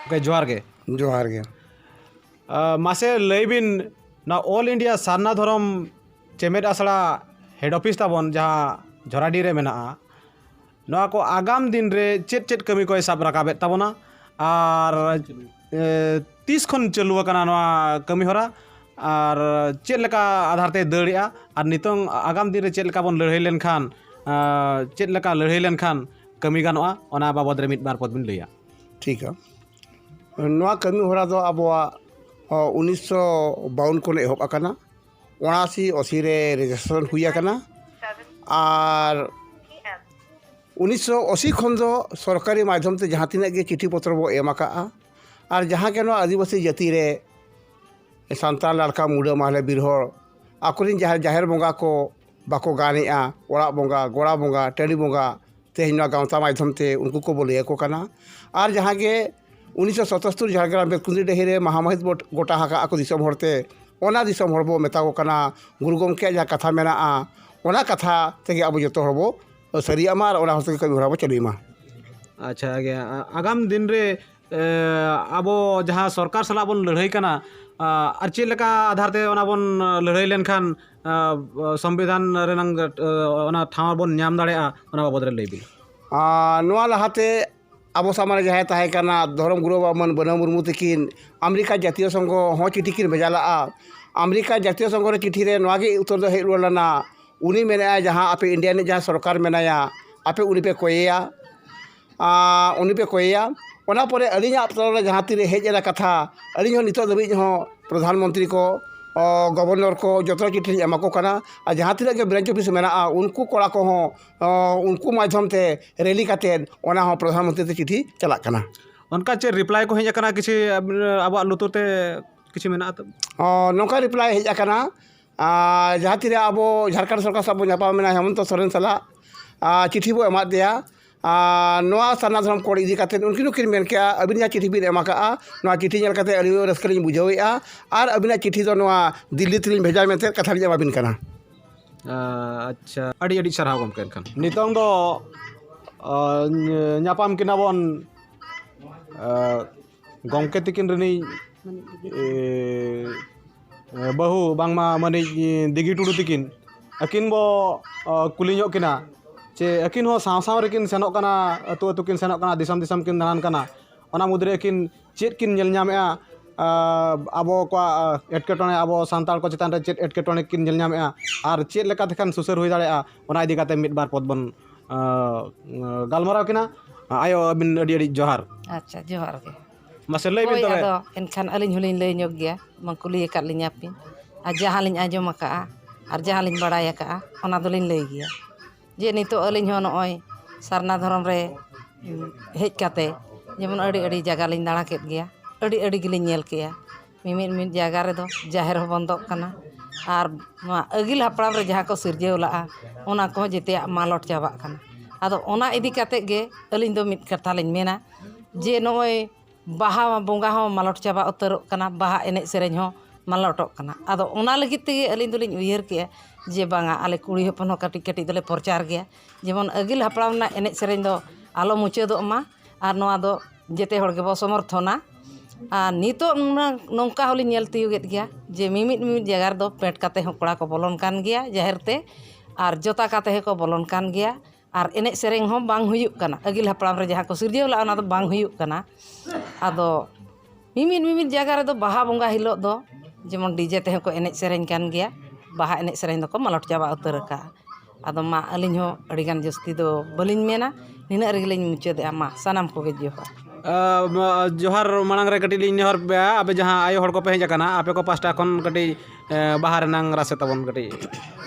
ᱜᱚᱢᱠᱮ, ᱡᱚᱦᱟᱨ ᱜᱮ᱾ ᱡᱚᱦᱟᱨ ᱜᱮ᱾ ᱟᱸ, ᱢᱟᱥᱮ ᱞᱟᱹᱭ ᱵᱤᱱ, ᱱᱚᱣᱟ ᱚᱞ ᱤᱱᱰᱤᱭᱟ ᱥᱟᱨᱱᱟ ᱫᱷᱚᱨᱚᱢ ᱪᱮᱢᱮᱫ ᱟᱥᱲᱟ ᱦᱮᱰ ᱚᱯᱷᱤᱥ ᱛᱟᱵᱚᱱ, ᱡᱟᱦᱟᱸ ᱡᱷᱚᱨᱟᱰᱤ ᱨᱮ ᱢᱮᱱᱟᱜᱼᱟ, ᱱᱚᱣᱟ ᱠᱚ ᱟᱜᱟᱢ ᱫᱤᱱ ᱨᱮ ᱪᱮᱫ ᱪᱮᱫ ᱠᱟᱹᱢᱤ ᱠᱚᱭ ᱥᱟᱵ ᱨᱟᱠᱟᱵᱮᱫ ᱛᱟᱵᱚᱱᱟ ᱟᱨ ᱮ, ᱛᱤᱥ ᱠᱷᱚᱱ ᱪᱟᱹᱞᱩ ᱟᱠᱟᱱᱟ ᱱᱚᱣᱟ ᱠᱟᱹᱢᱤ ᱦᱚᱨᱟ ᱟᱨ ᱪᱮᱫ ᱞᱮᱠᱟ ᱟᱫᱷᱟᱨ ᱛᱮ ᱫᱟᱹᱲᱮᱜᱼᱟ ᱟᱨ ᱱᱤᱛᱚᱝ ᱟᱜᱟᱢ ᱫᱤᱱ ᱨᱮ ᱪᱮᱫ ᱞᱮᱠᱟ ᱵᱚᱱ ᱞᱟᱹᱲᱦᱟᱹᱭ ᱞᱮᱱᱠᱷᱟᱱ, ᱟᱸ, ᱪᱮᱫ ᱞᱮᱠᱟ ᱞᱟᱹᱲᱦᱟᱹᱭ ᱞᱮᱱᱠᱷᱟᱱ ᱠᱟᱹᱢᱤ ᱜᱟᱱᱚᱜᱼᱟ, ᱚᱱᱟ ᱵᱟᱵᱚᱫ ᱨᱮ ᱢᱤᱫ ᱵᱟᱨ ᱯᱚᱫ ᱵᱤᱱ ᱞᱟᱹᱭᱟ? ᱴᱷᱤᱠᱟ᱾ ᱱᱚᱣᱟ ᱠᱟᱹᱢᱤ ᱦᱚᱨᱟ ᱫᱚ ᱟᱵᱚᱣᱟᱜ ᱚ, ᱩᱱᱤᱥᱥᱚ ᱵᱟᱣᱩᱱ ᱠᱷᱚᱱ ᱮᱦᱚᱵ ᱟᱠᱟᱱᱟ᱾ ᱩᱱᱟᱥᱤ ᱟᱥᱤ ᱨᱮ ᱨᱮᱡᱤᱥᱴᱨᱮᱥᱚᱱ ᱦᱩᱭ ᱟᱠᱟᱱᱟ᱾ ᱟᱨ ᱩᱱᱤᱥᱥᱚ ᱟᱥᱤ ᱠᱷᱚᱱ ᱫᱚ ᱥᱚᱨᱠᱟᱨᱤ ᱢᱟᱫᱽᱫᱷᱚᱢ ᱛᱮ ᱡᱟᱦᱟᱸ ᱛᱤᱱᱟᱹᱜ ᱜᱮ ᱪᱤᱴᱷᱤ ᱯᱚᱛᱨᱚ ᱵᱚ ᱮᱢ ᱟᱠᱟᱫᱼᱟ, ᱟᱨ ᱡᱟᱦᱟᱸ ᱜᱮ ᱱᱚᱣᱟ ᱟᱹᱫᱤᱵᱟᱹᱥᱤ ᱡᱟᱹᱛᱤ ᱨᱮ ᱥᱟᱱᱛᱟᱲ, ᱞᱟᱲᱠᱟ, ᱢᱩᱰᱟᱹ, ᱢᱟᱦᱞᱮ, ᱵᱤᱨ ᱦᱚᱲ, ᱟᱠᱚᱨᱮᱱ ᱡᱟᱦᱟᱸ ᱡᱟᱦᱮᱨ ᱵᱚᱸᱜᱟ ᱠᱚ ᱵᱟᱠᱚ ᱜᱟᱱᱮᱜᱼᱟ, ᱚᱲᱟᱜ ᱵᱚᱸᱜᱟ, ᱜᱚᱲᱟ ᱵᱚᱸᱜᱟ, ᱴᱟᱺᱰᱤ ᱵᱚᱸᱜᱟ, ᱛᱮᱦᱮᱧ ᱱᱚᱣᱟ ᱜᱟᱶᱛᱟ ᱢᱟᱫᱽᱫᱷᱚᱢ ᱛᱮ ᱩᱱᱠᱩ ᱠᱚᱵᱚ ᱞᱟᱹᱭ ᱟᱠᱚ ᱠᱟᱱᱟ᱾ ᱟᱨ ᱡᱟᱦᱟᱸ ᱜᱮ ᱩᱱᱤᱥᱥᱚ ᱥᱚᱛᱛᱳᱨ ᱡᱷᱟᱲᱜᱨᱟᱢ ᱵᱮᱛᱠᱩᱸᱫᱽᱨᱤ ᱰᱟᱹᱦᱤ ᱨᱮ ᱢᱟᱦᱟ ᱢᱟᱹᱦᱤᱛ ᱵᱚ ᱜᱚᱴᱟ ᱟᱠᱟᱫᱼᱟ ᱠᱚ ᱫᱤᱥᱚᱢ ᱦᱚᱲ ᱛᱮ, ᱚᱱᱟ ᱫᱤᱥᱚᱢ ᱦᱚᱲ ᱵᱚ ᱢᱮᱛᱟ ᱠᱚ ᱠᱟᱱᱟ, ᱜᱩᱨᱩ ᱜᱚᱢᱠᱮᱭᱟᱜ ᱡᱟᱦᱟᱸ ᱠᱟᱛᱷᱟ ᱢᱮᱱᱟᱜᱼᱟ, ᱚᱱᱟ ᱠᱟᱛᱷᱟ ᱛᱮᱜᱮ ᱟᱵᱚ ᱡᱚᱛᱚ ᱦᱚᱲ ᱵᱚ ᱥᱟᱹᱨᱤᱭᱟᱜ ᱢᱟ ᱟᱨ ᱚᱱᱟ ᱦᱚᱨ ᱛᱮᱜᱮ ᱠᱟᱹᱢᱤ ᱦᱚᱨᱟ ᱵᱚ ᱪᱟᱹᱞᱩᱭ ᱢᱟ᱾ ᱟᱪᱪᱷᱟ, ᱟᱜᱮ, ᱟ-, ᱟᱜᱟᱢ ᱫᱤᱱ ᱨᱮ, ᱮ, ᱟᱵᱚ ᱡᱟᱦᱟᱸ ᱥᱚᱨᱠᱟᱨ ᱥᱟᱞᱟᱜ ᱵᱚᱱ ᱞᱟᱹᱲᱦᱟᱹᱭ ᱠᱟᱱᱟ, ᱟ, ᱟᱨ ᱪᱮᱫ ᱞᱮᱠᱟ ᱟᱫᱷᱟᱨ ᱛᱮ ᱚᱱᱟ ᱵᱚᱱ ᱞᱟᱹᱲᱦᱟᱹᱭ ᱞᱮᱱᱠᱷᱟᱱ, ᱟ, ᱥᱚᱝᱵᱤᱫᱷᱟᱱ ᱨᱮᱱᱟᱝ, ᱟ, ᱚᱱᱟ ᱴᱷᱟᱶ ᱵᱚᱱ ᱧᱟᱢ ᱫᱟᱲᱮᱭᱟᱜᱼᱟ, ᱚᱱᱟ ᱵᱟᱵᱚᱫ ᱨᱮ ᱞᱟᱹᱭ ᱵᱤᱱ᱾ ᱟᱨ ᱱᱚᱣᱟ ᱞᱟᱦᱟᱛᱮ ᱟᱵᱚ ᱥᱟᱢᱟᱝ ᱨᱮ ᱡᱟᱦᱟᱸᱭ ᱛᱟᱦᱮᱸ ᱠᱟᱱᱟ ᱫᱷᱚᱨᱚᱢ ᱜᱩᱨᱩ ᱵᱟᱵᱟ ᱢᱟᱹᱱ ᱵᱟᱹᱱᱟᱹ ᱢᱩᱨᱢᱩ ᱛᱟᱹᱠᱤᱱ ᱟᱢᱮᱨᱤᱠᱟ ᱡᱟᱹᱛᱤᱭᱚ ᱥᱚᱝᱜᱷᱚ ᱦᱚᱸ ᱪᱤᱴᱷᱤ ᱠᱤᱱ ᱵᱷᱮᱡᱟ ᱞᱟᱜᱼᱟ᱾ ᱟᱢᱮᱨᱤᱠᱟ ᱡᱟᱹᱛᱤᱭᱚ ᱥᱚᱝᱜᱷᱚ ᱨᱮ ᱪᱤᱴᱷᱤ ᱨᱮ ᱱᱚᱣᱟ ᱜᱮ ᱩᱛᱛᱚᱨ ᱫᱚ ᱦᱮᱡ ᱨᱩᱣᱟᱹᱲ ᱞᱮᱱᱟ, ᱩᱱᱤ ᱢᱮᱱᱮᱫᱼᱟᱭ, ᱡᱟᱦᱟᱸ ᱟᱯᱮ ᱤᱱᱰᱤᱭᱟ ᱨᱤᱱᱤᱡ ᱡᱟᱦᱟᱸ ᱥᱚᱨᱠᱟᱨ ᱢᱮᱱᱟᱭᱟ, ᱟᱯᱮ ᱩᱱᱤ ᱯᱮ ᱠᱚᱭᱮᱭᱟ, ᱟᱨ ᱩᱱᱤ ᱯᱮ ᱠᱚᱭᱮᱭᱟ᱾ ᱚᱱᱟ ᱯᱚᱨᱮ ᱟᱹᱞᱤᱧᱟᱜ ᱛᱚᱨᱚᱯ ᱨᱮ ᱡᱟᱦᱟᱸ ᱛᱤᱨᱮ ᱦᱮᱡ ᱮᱱᱟ ᱠᱟᱛᱷᱟ, ᱟᱹᱞᱤᱧ ᱦᱚᱸ ᱱᱤᱛᱚᱜ ᱫᱷᱟᱹᱵᱤᱡ ᱦᱚᱸ ᱯᱨᱚᱫᱷᱟᱱ ᱢᱚᱱᱛᱨᱤ ᱠᱚ ᱚ, ᱜᱚᱵᱷᱚᱨᱱᱚᱨ ᱠᱚ ᱡᱚᱛᱚ ᱪᱤᱴᱷᱤ ᱞᱤᱧ ᱮᱢᱟ ᱠᱚ ᱠᱟᱱᱟ᱾ ᱟᱨ ᱡᱟᱦᱟᱸ ᱛᱤᱱᱟᱹᱜ ᱜᱮ ᱵᱨᱟᱧᱪ ᱚᱯᱷᱤᱥ ᱢᱮᱱᱟᱜᱼᱟ, ᱩᱱᱠᱩ ᱠᱚᱲᱟ ᱠᱚᱦᱚᱸ, ᱚ, ᱩᱱᱠᱩ ᱢᱟᱫᱽᱫᱷᱚᱢ ᱛᱮ ᱨᱮᱞᱤ ᱠᱟᱛᱮᱫ ᱚᱱᱟ ᱦᱚᱸ ᱯᱨᱚᱫᱷᱟᱱ ᱢᱚᱱᱛᱨᱤ ᱛᱮ ᱪᱤᱴᱷᱤ ᱪᱟᱞᱟᱜ ᱠᱟᱱᱟ᱾ ᱚᱱᱠᱟ ᱪᱮᱫ ᱨᱤᱯᱞᱟᱭ ᱠᱚ ᱦᱮᱡ ᱟᱠᱟᱱᱟ ᱠᱤᱪᱷᱩ, ᱟᱵ-, ᱟᱵᱚᱣᱟᱜ ᱞᱩᱛᱩᱨ ᱛᱮ ᱠᱤᱪᱷᱩ ᱢᱮᱱᱟᱜᱼᱟ ᱛᱚ? ᱚ, ᱱᱚᱝᱠᱟ ᱨᱤᱯᱞᱟᱭ ᱦᱮᱡ ᱟᱠᱟᱱᱟ, ᱟᱨ ᱡᱟᱦᱟᱸ ᱛᱤᱨᱮ ᱟᱵᱚ ᱡᱷᱟᱲᱠᱷᱚᱸᱰ ᱥᱚᱨᱠᱟᱨ ᱥᱟᱶ ᱵᱚᱱ ᱧᱟᱯᱟᱢ ᱮᱱᱟ ᱦᱮᱢᱚᱱᱛᱚ ᱥᱚᱨᱮᱱ ᱥᱟᱞᱟᱜ, ᱟᱨ ᱪᱤᱴᱷᱤ ᱵᱚ ᱮᱢᱟᱫ ᱫᱮᱭᱟ᱾ ᱟᱨ ᱱᱚᱣᱟ ᱥᱟᱨᱱᱟ ᱫᱷᱚᱨᱚᱢ ᱠᱳᱰ ᱤᱫᱤ ᱠᱟᱛᱮᱫ ᱩᱱᱠᱤᱱ ᱦᱚᱸᱠᱤᱱ ᱢᱮᱱ ᱠᱮᱜᱼᱟ, ᱟᱹᱵᱤᱱ ᱡᱟᱦᱟᱸ ᱪᱤᱴᱷᱤ ᱵᱤᱱ ᱮᱢ ᱟᱠᱟᱫᱼᱟ, ᱱᱚᱣᱟ ᱪᱤᱴᱷᱤ ᱧᱮᱞ ᱠᱟᱛᱮᱫ ᱟᱹᱞᱤᱧ ᱦᱚᱸ ᱨᱟᱹᱥᱠᱟᱹ ᱞᱤᱧ ᱵᱩᱡᱷᱟᱹᱣᱮᱫᱼᱟ᱾ ᱟᱨ ᱟᱹᱵᱤᱱᱟᱜ ᱪᱤᱴᱷᱤ ᱫᱚ ᱱᱚᱣᱟ ᱫᱤᱞᱞᱤ ᱛᱮᱞᱤᱧ ᱵᱷᱮᱡᱟᱭ ᱢᱮᱱᱛᱮ ᱠᱟᱛᱷᱟ ᱞᱤᱧ ᱮᱢᱟᱵᱤᱱ ᱠᱟᱱᱟ᱾ ᱟᱪᱪᱷᱟ, ᱟᱹᱰᱤ ᱟᱹᱰᱤ ᱥᱟᱨᱦᱟᱣ ᱜᱚᱢᱠᱮ᱾ ᱮᱱᱠᱷᱟᱱ ᱱᱤᱛᱚᱝ ᱫᱚ, ᱟᱸ, ᱧᱟᱯᱟᱢ ᱠᱤᱱᱟ ᱵᱚᱱ, ᱟᱸ, ᱜᱚᱢᱠᱮ ᱛᱤᱠᱤᱱ ᱨᱤᱱᱤᱡ, ᱮ, ᱮ, ᱵᱟᱹᱦᱩ, ᱵᱟᱝᱢᱟ ᱢᱟᱹᱱᱤᱡ, ᱮ, ᱫᱤᱜᱤ ᱴᱩᱰᱩ ᱛᱤᱠᱤᱱ, ᱟᱹᱠᱤᱱ ᱵᱚ, ᱚ, ᱠᱩᱞᱤ ᱧᱚᱜ ᱠᱤᱱᱟ, ᱪᱮ ᱟᱹᱠᱤᱱ ᱦᱚᱸ ᱥᱟᱶ ᱥᱟᱶ ᱨᱮᱠᱤᱱ ᱥᱮᱱᱚᱜ ᱠᱟᱱᱟ, ᱟᱹᱛᱩ ᱟᱹᱛᱩ ᱠᱤᱱ ᱥᱮᱱᱚᱜ ᱠᱟᱱᱟ, ᱫᱤᱥᱚᱢ ᱫᱤᱥᱚᱢ ᱠᱤᱱ ᱫᱟᱬᱟᱱ ᱠᱟᱱᱟ, ᱚᱱᱟ ᱢᱩᱫᱽᱨᱮ ᱟᱹᱠᱤᱱ ᱪᱮᱫ ᱠᱤᱱ ᱧᱮᱞ ᱧᱟᱢᱮᱜᱼᱟ, ᱟ, ᱟᱵᱚ ᱠᱚᱣᱟᱜ, ᱟ, ᱮᱴᱠᱮᱴᱚᱬᱮ, ᱟᱵᱚ ᱥᱟᱱᱛᱟᱲ ᱠᱚ ᱪᱮᱛᱟᱱ ᱨᱮ ᱪᱮᱫ ᱮᱴᱠᱮᱴᱚᱬᱮ ᱠᱤᱱ ᱧᱮᱞ ᱧᱟᱢᱮᱜᱼᱟ, ᱟᱨ ᱪᱮᱫ ᱞᱮᱠᱟᱛᱮ ᱠᱷᱟᱱ ᱥᱩᱥᱟᱹᱨ ᱦᱩᱭ ᱫᱟᱲᱮᱭᱟᱜᱼᱟ, ᱚᱱᱟ ᱤᱫᱤ ᱠᱟᱛᱮ ᱢᱤᱫ ᱵᱟᱨ ᱯᱚᱫ ᱵᱚᱱ, ᱟ, ᱜᱟᱞᱢᱟᱨᱟᱣ ᱠᱤᱱᱟ᱾ ᱟᱭᱳ, ᱟᱹᱵᱤᱱ ᱟᱹᱰᱤ ᱟᱹᱰᱤ ᱡᱚᱦᱟᱨ᱾ ᱟᱪᱪᱷᱟ, ᱡᱚᱦᱟᱨ ᱜᱮ᱾ ᱢᱟᱥᱮ ᱞᱟᱹᱭ ᱵᱤᱱ ᱦᱳᱭ, ᱛᱚᱵᱮ᱾ ᱟᱫᱚ ᱮᱱᱠᱷᱟᱱ ᱟᱹᱞᱤᱧ ᱦᱚᱸᱞᱤᱧ ᱞᱟᱹᱭ ᱧᱚᱜ ᱜᱮᱭᱟ, ᱵᱟᱝ ᱠᱩᱞᱤ ᱟᱠᱟᱫ ᱞᱤᱧᱟ ᱯᱮ᱾ ᱟᱨ ᱡᱟᱦᱟᱸ ᱞᱤᱧ ᱟᱸᱡᱚᱢ ᱟᱠᱟᱫᱼᱟ, ᱟᱨ ᱡᱟᱦᱟᱸ ᱞᱤᱧ ᱵᱟᱲᱟᱭ ᱟᱠᱟᱫᱼᱟ, ᱚᱱᱟ ᱫᱚᱞᱤᱧ ᱞᱟᱹᱭ ᱜᱮᱭᱟ᱾ ᱡᱮ ᱱᱤᱛᱚᱜ ᱟᱹᱞᱤᱧ ᱦᱚᱸ ᱱᱚᱜᱼᱚᱭ ᱥᱟᱨᱱᱟ ᱫᱷᱚᱨᱚᱢ ᱨᱮ, ᱩᱸ, ᱦᱮᱡ ᱠᱟᱛᱮ ᱡᱮᱢᱚᱱ ᱟᱹᱰᱤ ᱟᱹᱰᱤ ᱡᱟᱭᱜᱟ ᱞᱤᱧ ᱫᱟᱬᱟ ᱠᱮᱫ ᱜᱮᱭᱟ, ᱟᱹᱰᱤ ᱟᱹᱰᱤ ᱜᱮᱞᱤᱧ ᱧᱮᱞ ᱠᱮᱜᱼᱟ᱾ ᱢᱤᱢᱤᱫ ᱢᱤᱫ ᱡᱟᱭᱜᱟ ᱨᱮᱫᱚ ᱡᱟᱦᱮᱨ ᱦᱚᱸ ᱵᱚᱱᱫᱚᱜ ᱠᱟᱱᱟ, ᱟᱨ ᱱᱚᱣᱟ ᱟᱹᱜᱤᱞ ᱦᱟᱯᱲᱟᱢ ᱨᱮ ᱡᱟᱦᱟᱸ ᱠᱚ ᱥᱤᱨᱡᱟᱹᱣ ᱞᱟᱜᱼᱟ, ᱚᱱᱟ ᱠᱚᱦᱚᱸ ᱡᱮᱛᱮᱭᱟᱜ ᱢᱟᱞᱚᱴ ᱪᱟᱵᱟᱜ ᱠᱟᱱᱟ᱾ ᱟᱫᱚ ᱚᱱᱟ ᱤᱫᱤ ᱠᱟᱛᱮ ᱜᱮ ᱟᱹᱞᱤᱧ ᱫᱚ ᱢᱤᱫ ᱠᱟᱛᱷᱟ ᱞᱤᱧ ᱢᱮᱱᱟ, ᱡᱮ ᱱᱚᱜᱼᱚᱭ ᱵᱟᱦᱟ ᱵᱚᱸᱜᱟ ᱦᱚᱸ ᱢᱟᱞᱚᱴ ᱪᱟᱵᱟ ᱩᱛᱟᱹᱨᱚᱜ ᱠᱟᱱᱟ, ᱵᱟᱦᱟ ᱮᱱᱮᱡ ᱥᱮᱨᱮᱧ ᱦᱚᱸ ᱢᱟᱞᱚᱴᱚᱜ ᱠᱟᱱᱟ᱾ ᱟᱫᱚ ᱚᱱᱟ ᱞᱟᱹᱜᱤᱫ ᱛᱮᱜᱮ ᱟᱹᱞᱤᱧ ᱫᱚᱞᱤᱧ ᱩᱭᱦᱟᱹᱨ ᱠᱮᱜᱼᱟ ᱡᱮ ᱵᱟᱝᱟ, ᱟᱞᱮ ᱠᱩᱲᱤ ᱦᱚᱯᱚᱱ ᱦᱚᱸ ᱠᱟᱹᱴᱤᱡ ᱠᱟᱹᱴᱤᱡ ᱫᱚᱞᱮ ᱯᱨᱚᱪᱟᱨ ᱜᱮᱭᱟ, ᱡᱮᱢᱚᱱ ᱟᱹᱜᱤᱞ ᱦᱟᱯᱲᱟᱢ ᱨᱮᱱᱟᱜ ᱮᱱᱮᱡ ᱥᱮᱨᱮᱧ ᱫᱚ ᱟᱞᱚ ᱢᱩᱪᱟᱹᱫᱚᱜ ᱢᱟ, ᱟᱨ ᱱᱚᱣᱟ ᱫᱚ ᱡᱮᱛᱮ ᱦᱚᱲ ᱜᱮᱵᱚ ᱥᱚᱢᱚᱨᱛᱷᱚᱱᱟ᱾ ᱟᱨ ᱱᱤᱛᱚᱜ ᱱᱩᱱᱟᱹᱜ ᱱᱚᱝᱠᱟ ᱦᱚᱸᱞᱤᱧ ᱧᱮᱞ ᱛᱤᱭᱳᱜᱮᱫ ᱜᱮᱭᱟ ᱡᱮ ᱢᱤᱢᱤᱫ ᱢᱤᱢᱤᱫ ᱡᱟᱭᱜᱟ ᱨᱮᱫᱚ ᱯᱮᱱᱴ ᱠᱟᱛᱮ ᱦᱚᱸ ᱠᱚᱲᱟ ᱠᱚ ᱵᱚᱞᱚᱱ ᱠᱟᱱ ᱜᱮᱭᱟ ᱡᱟᱦᱮᱨ ᱛᱮ, ᱟᱨ ᱡᱚᱛᱟ ᱠᱟᱛᱮ ᱦᱚᱸᱠᱚ ᱵᱚᱞᱚᱱ ᱠᱟᱱ ᱜᱮᱭᱟ᱾ ᱟᱨ ᱮᱱᱮᱡ ᱥᱮᱨᱮᱧ ᱦᱚᱸ ᱵᱟᱝ ᱦᱩᱭᱩᱜ ᱠᱟᱱᱟ, ᱟᱹᱜᱤᱞ ᱦᱟᱯᱲᱟᱢ ᱨᱮ ᱡᱟᱦᱟᱸ ᱠᱚ ᱥᱤᱨᱡᱟᱹᱣ ᱞᱟᱜᱼᱟ, ᱚᱱᱟ ᱫᱚ ᱵᱟᱝ ᱦᱩᱭᱩᱜ ᱠᱟᱱᱟ᱾ ᱟᱫᱚ ᱢᱤᱢᱤᱫ ᱢᱤᱢᱤᱫ ᱡᱟᱭᱜᱟ ᱨᱮᱫᱚ ᱵᱟᱦᱟ ᱵᱚᱸᱜᱟ ᱦᱤᱞᱳᱜ ᱫᱚ ᱡᱮᱢᱚᱱ ᱰᱤᱡᱮ ᱛᱮᱦᱚᱸ ᱠᱚ ᱮᱱᱮᱡ ᱥᱮᱨᱮᱧ ᱠᱟᱱ ᱜᱮᱭᱟ, ᱵᱟᱦᱟ ᱮᱱᱮᱡ ᱥᱮᱨᱮᱧ ᱫᱚᱠᱚ ᱢᱟᱞᱚᱴ ᱪᱟᱵᱟ ᱩᱛᱟᱹᱨ ᱟᱠᱟᱜᱼᱟ᱾ ᱟᱫᱚ ᱢᱟ, ᱟᱹᱞᱤᱧ ᱦᱚᱸ ᱟᱹᱰᱤᱜᱟᱱ ᱡᱟᱹᱥᱛᱤ ᱫᱚ ᱵᱟᱹᱞᱤᱧ ᱢᱮᱱᱟ, ᱱᱤᱱᱟᱹᱜ ᱨᱮᱜᱮᱞᱤᱧ ᱢᱩᱪᱟᱹᱫᱮᱜᱼᱟ᱾ ᱢᱟ, ᱥᱟᱱᱟᱢ ᱠᱚᱜᱮ ᱡᱚᱦᱟᱨ᱾ ᱟ, ᱢᱟ, ᱡᱚᱦᱟᱨ ᱢᱟᱲᱟᱝ ᱨᱮ ᱠᱟᱹᱴᱤᱡ ᱞᱤᱧ ᱱᱮᱦᱚᱨ ᱯᱮᱭᱟ, ᱟᱯᱮ ᱡᱟᱦᱟᱸ ᱟᱭᱳ ᱦᱚᱲ ᱠᱚᱯᱮ ᱦᱮᱡ ᱟᱠᱟᱱᱟ, ᱟᱯᱮ ᱠᱚ ᱯᱟᱥᱴᱟ ᱠᱷᱚᱱ ᱠᱟᱹᱴᱤᱡ, ᱮ, ᱵᱟᱦᱟ ᱨᱮᱱᱟᱝ ᱨᱟᱥᱮ ᱛᱟᱵᱚᱱ ᱠᱟᱹᱴᱤᱡ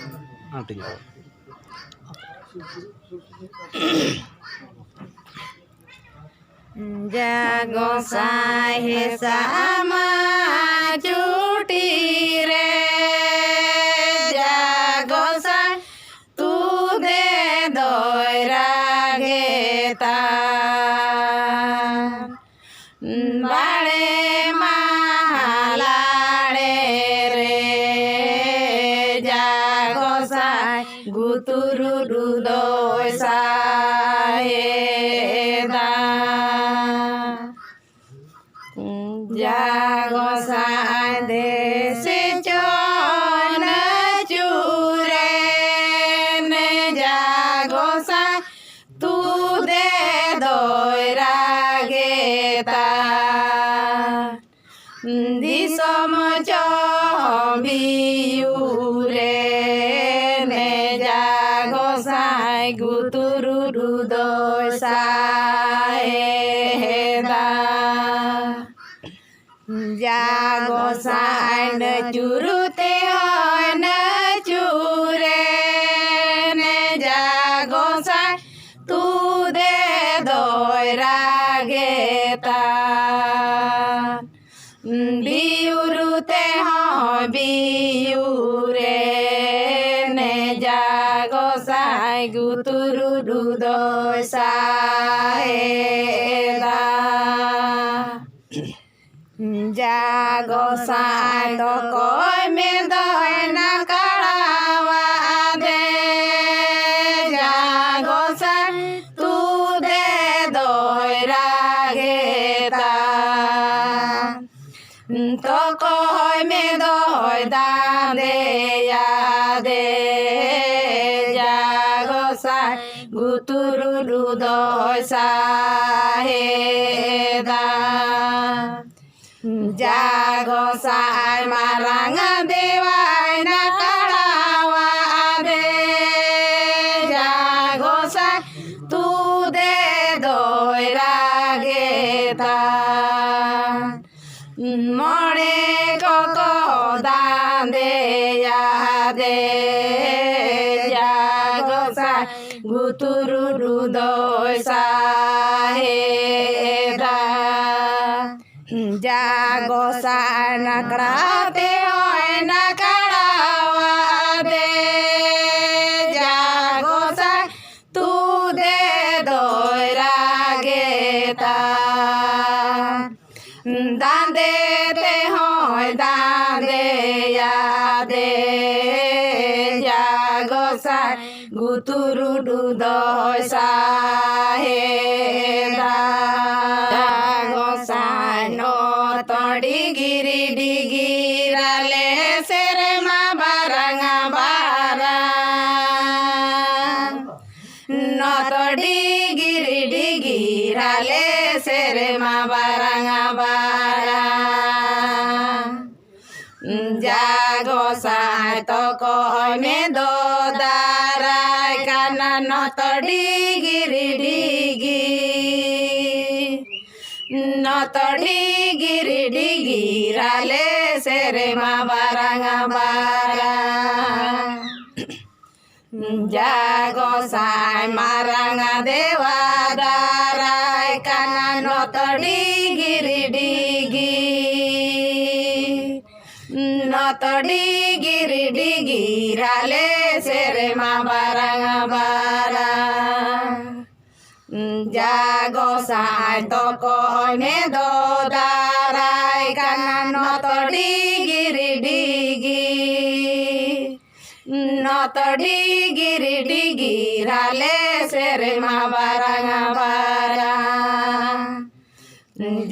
ᱟᱹᱴᱤᱧ᱾ ᱡᱟ ᱜᱚᱸᱥᱟᱭ ᱦᱮᱸᱥᱟᱜ ᱢᱟ ᱪᱩᱴᱤ ᱨᱮ, ᱡᱟ ᱜᱚᱸᱥᱟᱭ ᱛᱩᱫᱮ ᱫᱚᱭ ᱨᱟᱜᱮ ᱛᱟ᱾ ᱵᱟᱲᱮ ᱢᱟᱦᱟ ᱞᱟᱲᱮ ᱨᱮ ᱡᱟ ᱜᱚᱸᱥᱟᱭ ᱜᱩᱛᱩᱨᱩᱰᱩ ᱫᱚᱭ ᱥᱟᱭᱮᱫᱟ᱾ ᱡᱟ ᱜᱚᱸᱥᱟᱭ ᱫᱮᱥᱮ ᱪᱚᱱ ᱪᱩᱨᱮᱱ, ᱡᱟ ᱜᱚᱸᱥᱟᱭ ᱛᱩᱫᱮ ᱫᱚᱭ ᱨᱟᱜᱮ ᱛᱟ᱾ ᱫᱤᱥᱚᱢ ᱪᱚ ᱵᱤᱭᱩᱨᱮᱱ, ᱡᱟ ᱜᱚᱸᱥᱟᱭ ᱜᱩᱛᱩᱨᱩᱰᱩ ᱫᱚᱭ ᱥᱟᱭᱮᱫᱟ᱾ ᱡᱟ ᱜᱚᱸᱥᱟᱭ ᱱᱟᱹᱪᱩᱨ ᱛᱮᱦᱚᱸ ᱱᱟᱹᱪᱩᱨᱮᱱ, ᱡᱟ ᱜᱚᱸᱥᱟᱭ ᱛᱩᱫᱮ ᱫᱚᱭ ᱨᱟᱜᱮ ᱛᱟ᱾ ᱵᱤᱭᱩᱨ ᱛᱮᱦᱚᱸ ᱵᱤᱭᱩᱨᱮᱱ, ᱡᱟ ᱜᱚᱸᱥᱟᱭ ᱜᱩᱛᱩᱨᱩᱰᱩ ᱫᱚᱭ ᱥᱟᱦᱮᱫᱟ᱾ ᱡᱟ ᱜᱚᱸᱥᱟᱭ ᱫᱚ ᱠᱚᱭ ᱢᱮ ᱫᱚᱭ ᱱᱟᱠᱲᱟᱣᱟᱫᱮ, ᱡᱟ ᱜᱚᱸᱥᱟᱭ ᱛᱩᱫᱮ ᱫᱚᱭ ᱨᱟᱜᱮ ᱛᱟ᱾ ᱛᱚᱠᱚᱭ ᱢᱮ ᱫᱚᱭ ᱫᱟᱸᱫᱮᱭᱟᱫᱮ, ᱡᱟ ᱜᱚᱸᱥᱟᱭ ᱜᱩᱛᱩᱨᱩᱰᱩ ᱫᱚᱭ ᱥᱟᱦᱮᱫᱟ᱾ ᱡᱟ ᱜᱚᱸᱥᱟᱭ ᱢᱟᱨᱟᱝ ᱫᱮᱣᱟᱭ ᱱᱟᱠᱲᱟᱣᱟᱫᱮ, ᱡᱟ ᱜᱚᱸᱥᱟᱭ ᱛᱩᱫᱮ ᱫᱚᱭ ᱨᱟᱜᱮ ᱛᱟᱱ᱾ ᱢᱚᱬᱮ ᱠᱚᱠᱚ ᱫᱟᱸᱫᱮᱭᱟ ᱫᱮ, ᱡᱟ ᱜᱚᱸᱥᱟᱭ ᱜᱩᱛᱩᱨᱩᱰᱩ ᱫᱚᱭ ᱥᱟᱦᱮᱫᱟ᱾ ᱡᱟ ᱜᱚᱸᱥᱟᱭ ᱱᱟᱠᱲᱟ ᱛᱮᱦᱚᱸᱭ ᱱᱟᱠᱲᱟᱣᱟᱫᱮ, ᱡᱟ ᱜᱚᱸᱥᱟᱭ ᱛᱩᱫᱮ ᱫᱚᱭ ᱨᱟᱜᱮ ᱛᱟᱱ᱾ ᱫᱟᱸᱫᱮ ᱛᱮᱦᱚᱸᱭ ᱫᱟᱸᱫᱮᱭᱟ ᱫᱮ, ᱡᱟ ᱜᱚᱸᱥᱟᱭ ᱜᱩᱛᱩᱨᱩᱰᱩ ᱫᱚᱭ ᱥᱟᱦᱮᱫᱟ᱾ ᱡᱟ ᱜᱚᱸᱥᱟᱭ ᱱᱚᱛᱚ ᱰᱤᱜᱤᱨᱤ ᱰᱤᱜᱤᱨ ᱟᱞᱮ ᱥᱮᱨᱢᱟ ᱵᱟᱨᱟᱝ ᱵᱟᱨᱟᱝ᱾ ᱱᱚᱛᱚ ᱰᱤᱜᱤᱨᱤ ᱰᱤᱜᱤᱨ ᱟᱞᱮ ᱥᱮᱨᱢᱟ ᱵᱟᱨᱟᱝ ᱵᱟᱨᱟᱝ᱾ ᱡᱟ ᱜᱚᱸᱥᱟᱭ ᱛᱚᱠᱚᱭ ᱢᱮ ᱫᱚ ᱫᱟᱨᱟᱭ ᱠᱟᱱᱟ ᱱᱚᱛᱚ ᱰᱤᱜᱤᱨᱤ ᱰᱤᱜᱤᱨ᱾ ᱱᱚᱛᱚ ᱰᱤᱜᱤᱨᱤ ᱰᱤᱜᱤᱨ ᱟᱞᱮ ᱥᱮᱨᱢᱟ ᱵᱟᱨᱟᱝ ᱵᱟᱨᱟᱝ᱾ ᱡᱟ ᱜᱚᱸᱥᱟᱭ ᱢᱟᱨᱟᱝ ᱫᱮᱣᱟ ᱫᱟᱨᱟᱭ ᱠᱟᱱᱟ ᱱᱚᱛᱚ ᱰᱤᱜᱤᱨᱤ ᱰᱤᱜᱤᱨ᱾ ᱱᱚᱛᱚ ᱰᱤᱜᱤᱨᱤ ᱰᱤᱜᱤᱨ ᱟᱞᱮ ᱥᱮᱨᱢᱟ ᱵᱟᱨᱟᱝ ᱵᱟᱨᱟᱝ᱾ ᱡᱟ ᱜᱚᱸᱥᱟᱭ ᱛᱚᱠᱚᱭ ᱢᱮ ᱫᱚ ᱫᱟᱨᱟᱭ ᱠᱟᱱᱟ ᱱᱚᱛᱚ ᱰᱤᱜᱤᱨᱤ ᱰᱤᱜᱤᱨ᱾ ᱱᱚᱛᱚ ᱰᱤᱜᱤᱨᱤ ᱰᱤᱜᱤᱨ ᱟᱞᱮ ᱥᱮᱨᱢᱟ ᱵᱟᱨᱟᱝ ᱵᱟᱨᱟᱝ᱾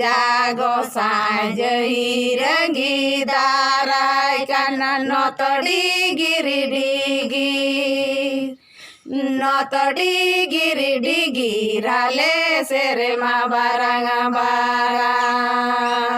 ᱡᱟ ᱜᱚᱸᱥᱟᱭ ᱡᱟᱹᱭ ᱨᱟᱹᱜᱤ ᱫᱟᱨᱟᱭ ᱠᱟᱱᱟ ᱱᱚᱛᱚ ᱰᱤᱜᱤᱨᱤ ᱰᱤᱜᱤᱨ᱾ ᱱᱚᱛᱚ ᱰᱤᱜᱤᱨᱤ ᱰᱤᱜᱤᱨ ᱟᱞᱮ ᱥᱮᱨᱢᱟ ᱵᱟᱨᱟᱝ ᱵᱟᱨᱟᱝ᱾